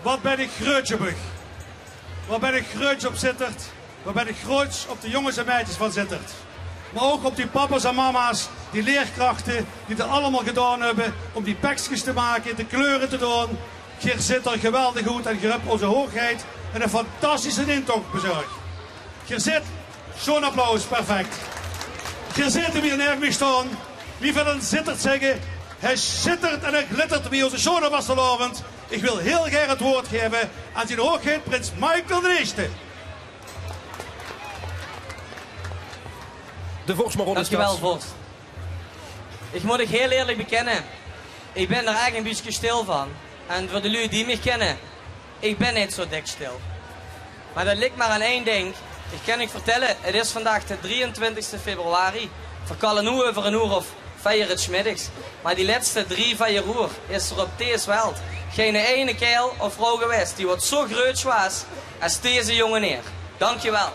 Wat bön ich gruuetsj op uch. Wat bön ich gruuetsj op Zitterd. Wat bön ich gruuetsj op de jónges en meidjes van Zitterd. Mer ouch op die papa's en mama's, die leerkrachte, die 't allemaol gedaon höbbe óm die pekskes te make, de kleure te doon. Geer zit d'r geweldig oet en geer höbt ózze hoogheid eine fantastische intoch bezörg. Geer zit, sjoon applaus, perfect. Geer zit 'm hie naeve mich sjtaon. Wie veer in Zitterd zègke, hae sjittert en hae glittert bie ózze sjoone vastelaovend. Ich wil hieël gaer 't waord gaeve aan zien hoogheid prins Michael d'n Ierste. De vors Marotte. Dankjewel, vors. Ich mót uch hieël ierlik bekènne, ich bön d'r eigelik ein bietje sjtil van. En veur de luuj die mich kènne, ich bön neet zo dèk sjtil. Mer dat ligk mer aan ein dink. Ich kan uch vertèlle, 't is vandaag de drieëntwintigste februari. Veer kalle noe euver ein oer of veer 's middigs. Mer die lètste drie, veer oer is d'r op dees welt geine eine kaerel of vrouw gewaes die wat zo gruuetsj waas es deze jónge heer. Dankjewel.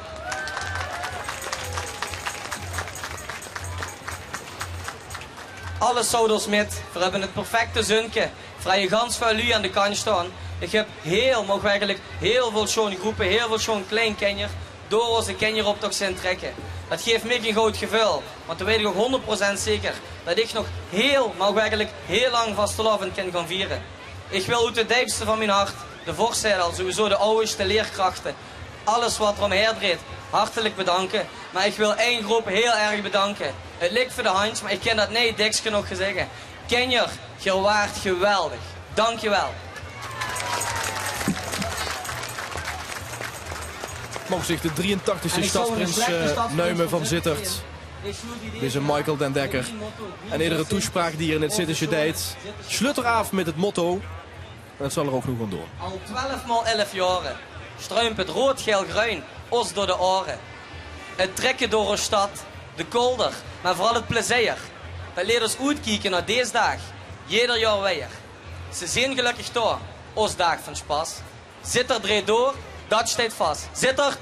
Alles zout ós mit. Veer höbbe 't perfecte zunke. Veer hawwe gans väöl luuj aan de kantj sjtaon. Ich höb hieël, mer ouch werkelik hieël väöl sjoon gróppe, hieël väöl sjoon klein kinjer door ózze kinjeroptoch zeen trèkke. Dat gaef mich ein good geveul, want dan weit ich ouch hónderd procent zeker dat ich nog hieël, mer ouch werkelik hieël lang vastelaovend kan gaon viere. Ich wil oet 't deepste van mien hart de vors zelf, sowieso de awwers, de leerkrachte, alles wat d'r ómhaer dreejt, hartelik bedanke. Mer ich wil ein gróp hieël erg bedanke. 't Ligk veur de handj, mer ich kan dat neet dèks genóg zègke. Kinjer, geer waart geweldig. Dankjewel. Moch zich de drieëntachtigste stadsprins, eh, neume van Zitterd. Deze Michael d'n Dekker. En edere toespraak die 'r in 't Zittesje deit, sjlut 'r aaf mit 't motto. En dat zal 'r ouch noe gaon doon. Al twelf maol elf jaore struimp 't roead-gael-greun ós door de aore. 't Trèkke door ós sjtad, de kolder, mer veural 't plezeer. Dat leet ós oetkieke nao dees daag, jeder jaor weer. Ze zeen gelökkig dao, ós daag van sjpas. Zitterd dreejt door, dat sjteit vas. Zitterd.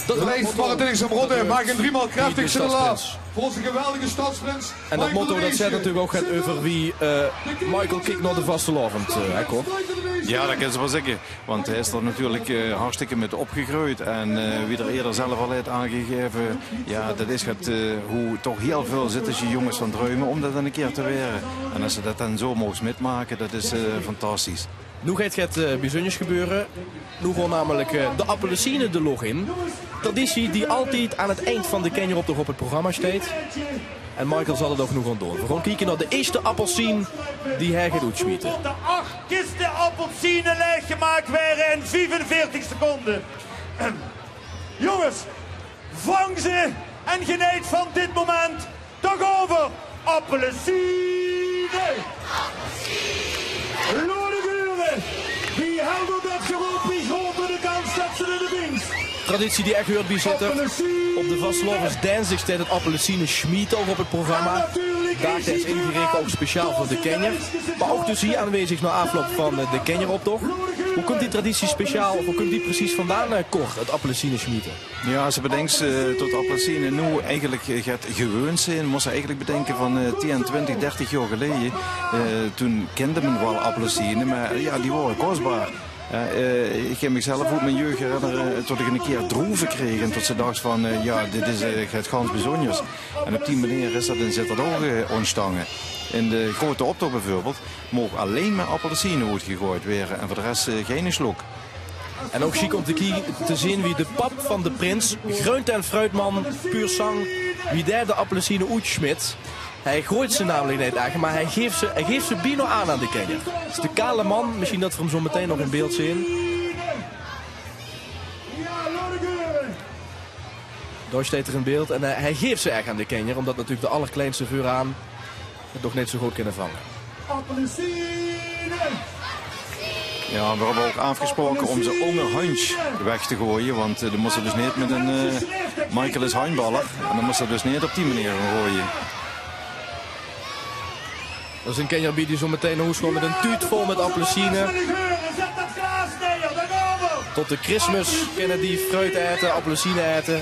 De leeftied van de Marotte maag ein driemaal krachtig sjtille laaf veur ózze geweldige stadsprins. En dat motto, dat zaet natuurlik ouch get euver wie, eh, Michael kiek nao de vastelaovend, eh, hè, Cor? Jao, dat kins se waal zègke. Want hae is d'r natuurlik, eh, hartstikke mit opgegreujd. En, eh, wie 'r eerder zelf al haet aangegaeve, jao, dat is get, eh, wie toch hieël väöl Zittesje jónges van druime óm dat ein kier te waere. En es se dat dan zo moogs mitmake, dat is, eh, fantastisch. Noe geit 't, eh, bezunjers gebeure. Noe gaon namelik, eh, de appelsiene de lóch in. Traditie die altied aan 't indj van de kinjeroptoch op 't programma sjteit. En Michael zal 't ouch noe gaon doon. Veer gaon kieke nao de ierste appelsien die hae geit oetsjmiete. Tot de ach kiste appelsiene laeggemaak waere in viefenveertig seconde. Jónges, vang ze en geneit van dit moment. Toch euver appelsiene! Lore geure! Wie helder dat geroop, wie groter de kans dat ze de winst. Traditie die ech huurt bie Zitterd. Op de vastelaovesdinsdig sjteit 't appelsiene sjmiete ouch op 't programma. Daag is ingerich ouch speciaal veur de kinjer. Mer ouch dus hie aanwezig nao aafloup van, eh, de kinjeroptoch. Wie kump die traditie speciaal, of wie kump die precies vandaan, eh, Cor, 't appelsinesjmiete? Jao, es se bedinks, eh, tot appelsiene noe eigelik, eh, get gewuuns zeen, mós se eigelik bedinke van, eh, tieën, twintig, dertig jaor geleje. Eh, toen kinde me waal appelsiene, mer, eh, jao, die waore kosbaar. Jao, eh, ich kin mich zelf oet mien jeug herinnere, eh, tot ich 'ne kier droeve kreeg en tot se dachs van, eh, jao, dit is, eh, get gans bezunjers. En op die meneer is dat in Zitterd ouch, eh, óntstange. In de groete optoch bieveurbeeld moog allein mer appelsiene oetgegoejd waere en veur de res, eh, geine sjlok. En ouch sjiek óm te kie-, te zeen wie de pap van de prins, greunte- en fruitman, pur sang, wie dae de appelsiene oetsjmiet. Hae goeajt ze namelik neet ech, mer hae geef ze, hae geef ze bienao aan aan de kinjer. 't Is de kale man, mesjien dat v'r 'm zo metein nog in beeld zeen. Dao steit 'r in beeld en, eh, hae geef ze ech aan de kinjer, ómdat natuurlik de allerkleinste veuraan 't nog neet zo good kinne vange. Jao, v'r höbbe ouch aafgesproke óm ze ónger hunch weg te goeaje, want, eh, die mótte dus neet mit ein, eh, Michael is handballer, en dan mótte ze dus neet op die meneer gaon goeaje. D'r zeen kinjer bie die zo metein nao hoes gaon mit ein tuut vol mit appelsiene. Tot de Christmas kinne die fruit aete, appelsiene aete.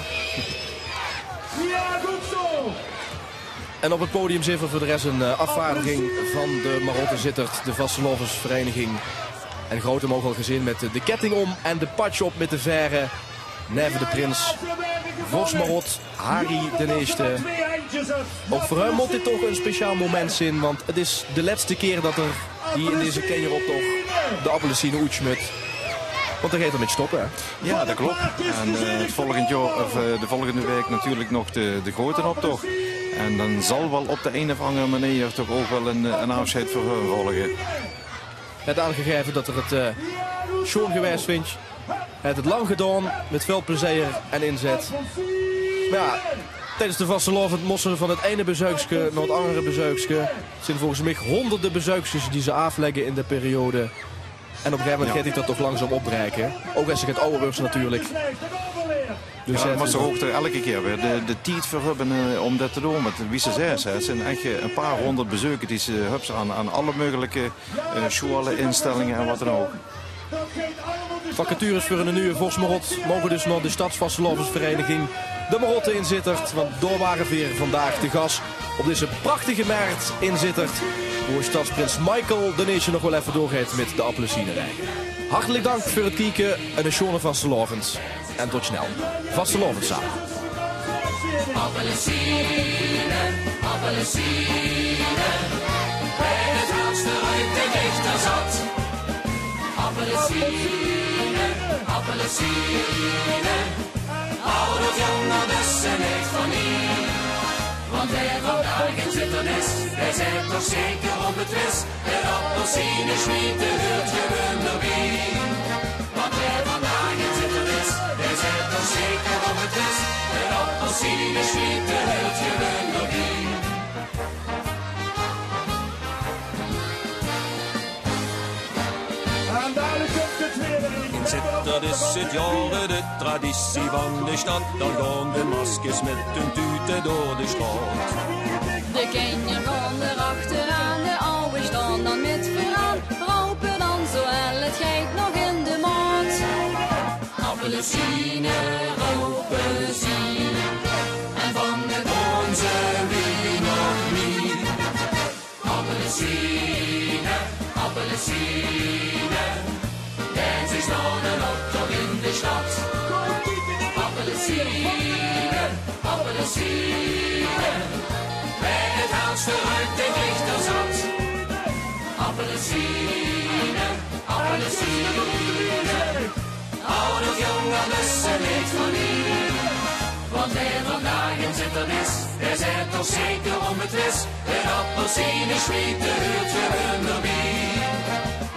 En op 't podium zeen v'r veur de res ein, eh, aafvaardiging van de Marotte Zitterd, de vastelaovesvereiniging. En Grote moog al gezeen mit de ketting óm en de patsj op mit de vaere. Neve de prins, vors Marot, Harry d'n Ierste. Ouch veur häöm mót dit toch ein speciaal moment zeen, want 't is de lètste kier dat 'r hie in deze kinjeroptoch de appelsiene oetsjmit. Want dan geit 'r mit stoppe, hè? Jao, dat klop. En, eh, 't volgend jaor, of, eh, de volgende waek natuurlik nog de, de groete optoch. En dan zal waal op de ein of anger meneer toch ouch waal ein, eh, ein aafsjeid veur häöm volge. Haet aangegaeve dat 'r 't, eh, sjoon gewaes vindj. Haet 't lang gedaon, mit väöl plezeer en inzet. Mer jao, tiedes de vastelaovend mósse ze van 't eine bezeukske nao 't angere bezeukske. 't Zeen volges mich hóngerde bezeukskes die ze aaflègke in de periode. En op e gegaeve moment geit dich dat toch langzaam opbraeke. Ouch es se get awwer weurs natuurlik. Dus jao, dan mós se ouch d'r elke kier weer de, de tied veur höbbe, eh, óm dat te doon. Want wie se zaes, hè, 't zeen ech, eh, e paar hóngerd bezeukskes die se höbs aan, aan alle meugelike, eh, sjoeale, instellinge en wat dan ouch. Vacatures veur 'ne nuje vors Marot moge dus nao de stadsvastelaovesvereiniging De Marotte in Zitterd. Want dao ware veer vandaag te gas op deze prachtige mert in Zitterd, wo stadsprins Michael d'n Ierste nog waal effe doorgeit mit de appelsieneraeke. Hartelik dank veur 't kieke en 'ne sjoone vastelaovend. En tot snel. Vastelaovend same. Appelsiene, appelsiene, wae 't hardste ruuk, dae krieg d'r zat. Appelsiene, appelsiene, aod of jónk, d'r is neet van hie. Want wae vandaag in Zitterd is, dae zit toch zeker op 't wis. 't Appelsiene sjmiete huurt gewoen d'rbie. Want wae vandaag in Zitterd is, dae zit toch zeker op 't wis. 't Appelsiene sjmiete huurt gewoen d'rbie. En dalik kump 't weer. In Zitterd is 't jaore de traditie van de stad. Dan gaon de maskes mit hun tute door de straot. De kinjer gaon d'r achteraan, de awwe staon dan mit veuraan. Roupe dan zo hel 't geit nog in de maot. Appelsiene, roupe zie. En van de bónze wie nog nie. Appelsiene, appelsiene, dae is nog 'nen optoch in de stad. Appelsiene, appelsiene, wae 't hardste ruuk, dae krieg d'r zat. Appelsiene, appelsiene, aod of jónk, d'r is neet van hie. Want wae vandaag in Zitterd is, dae zit toch zeker op 't wis. 't Appelsiene sjmiete huurt gewoen d'rbie.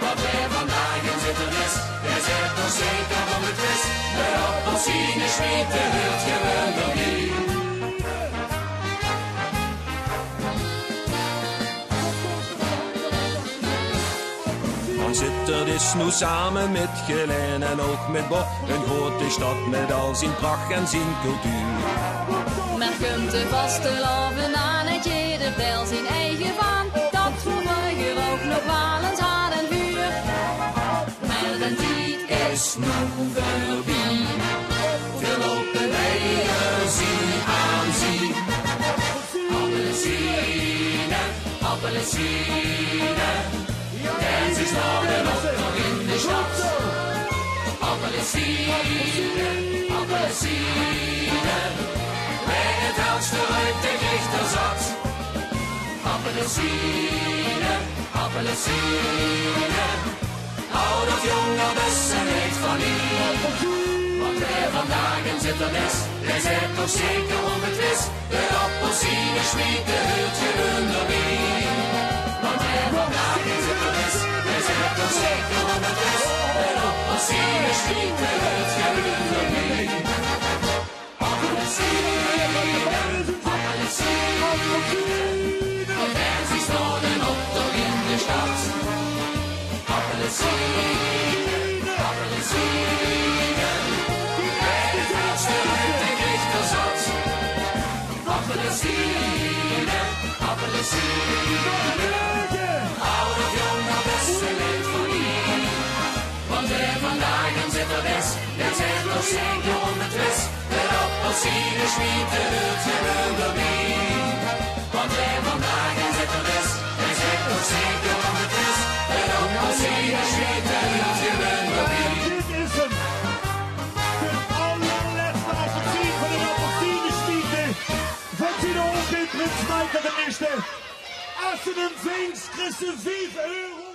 Want wae vandaag in Zitterd is, dae zit toch zeker op 't wis. 't Appelsiene sjmiete huurt gewoen d'rbie. Want Zitterd is noe same mit Gelaen en ouch mit Bok ein groete stad mit al zien prach en zien cultuur. Mer kump de vastelaovend aan, 't jeder Wel zien eige vaan, dat v'r vreuger ouch nog wel ins hadde vuur. Meh d'n tied is noe veurbie. V'r loupe bij zie aan zie. Appelsine, appelsine. D'r is nog 'nen optoch in de sjtad. Appelsine, appelsine. Wee 't helste ruuk, dee krieg d'r zat. Appelsine, appelsine. Aod of jóng, dat is 'n leed vaan mie. Want wee vandaag in Zitterd is, dee zit toch zeker onbetwis. De appelsine sjmiete hult gewoen d'r bie. Want wee vandaag in Zitterd is, dee zit toch zeker onbetwis. De appelsine sjmiete hult gewoen d'r bie. Appelsine, appelsine. D'r is nog 'nen optoch in de sjtad. Appelsine, appelsine. Wee 't helste ruuk, dee krieg d'r zat. Appelsine, appelsine. Aod of jóng, dat is 'n leed vaan mie. Want wee vandaag in Zitterd is, dee zit toch zeker onbetwis. De appelsine sjmiete hult gewoen d'r bie. Want wee vandaag in Zitterd is, dee zit toch zeker onbetwis. De appelsine sjmiete hult gewoen d'r bie. Dit is 'm. De allerlèste appelsien vaan de appelsine sjmiete. Veur zien ogen, Prins Michael d'n Ierste. Es te 'm vings, kriegs te vief euro.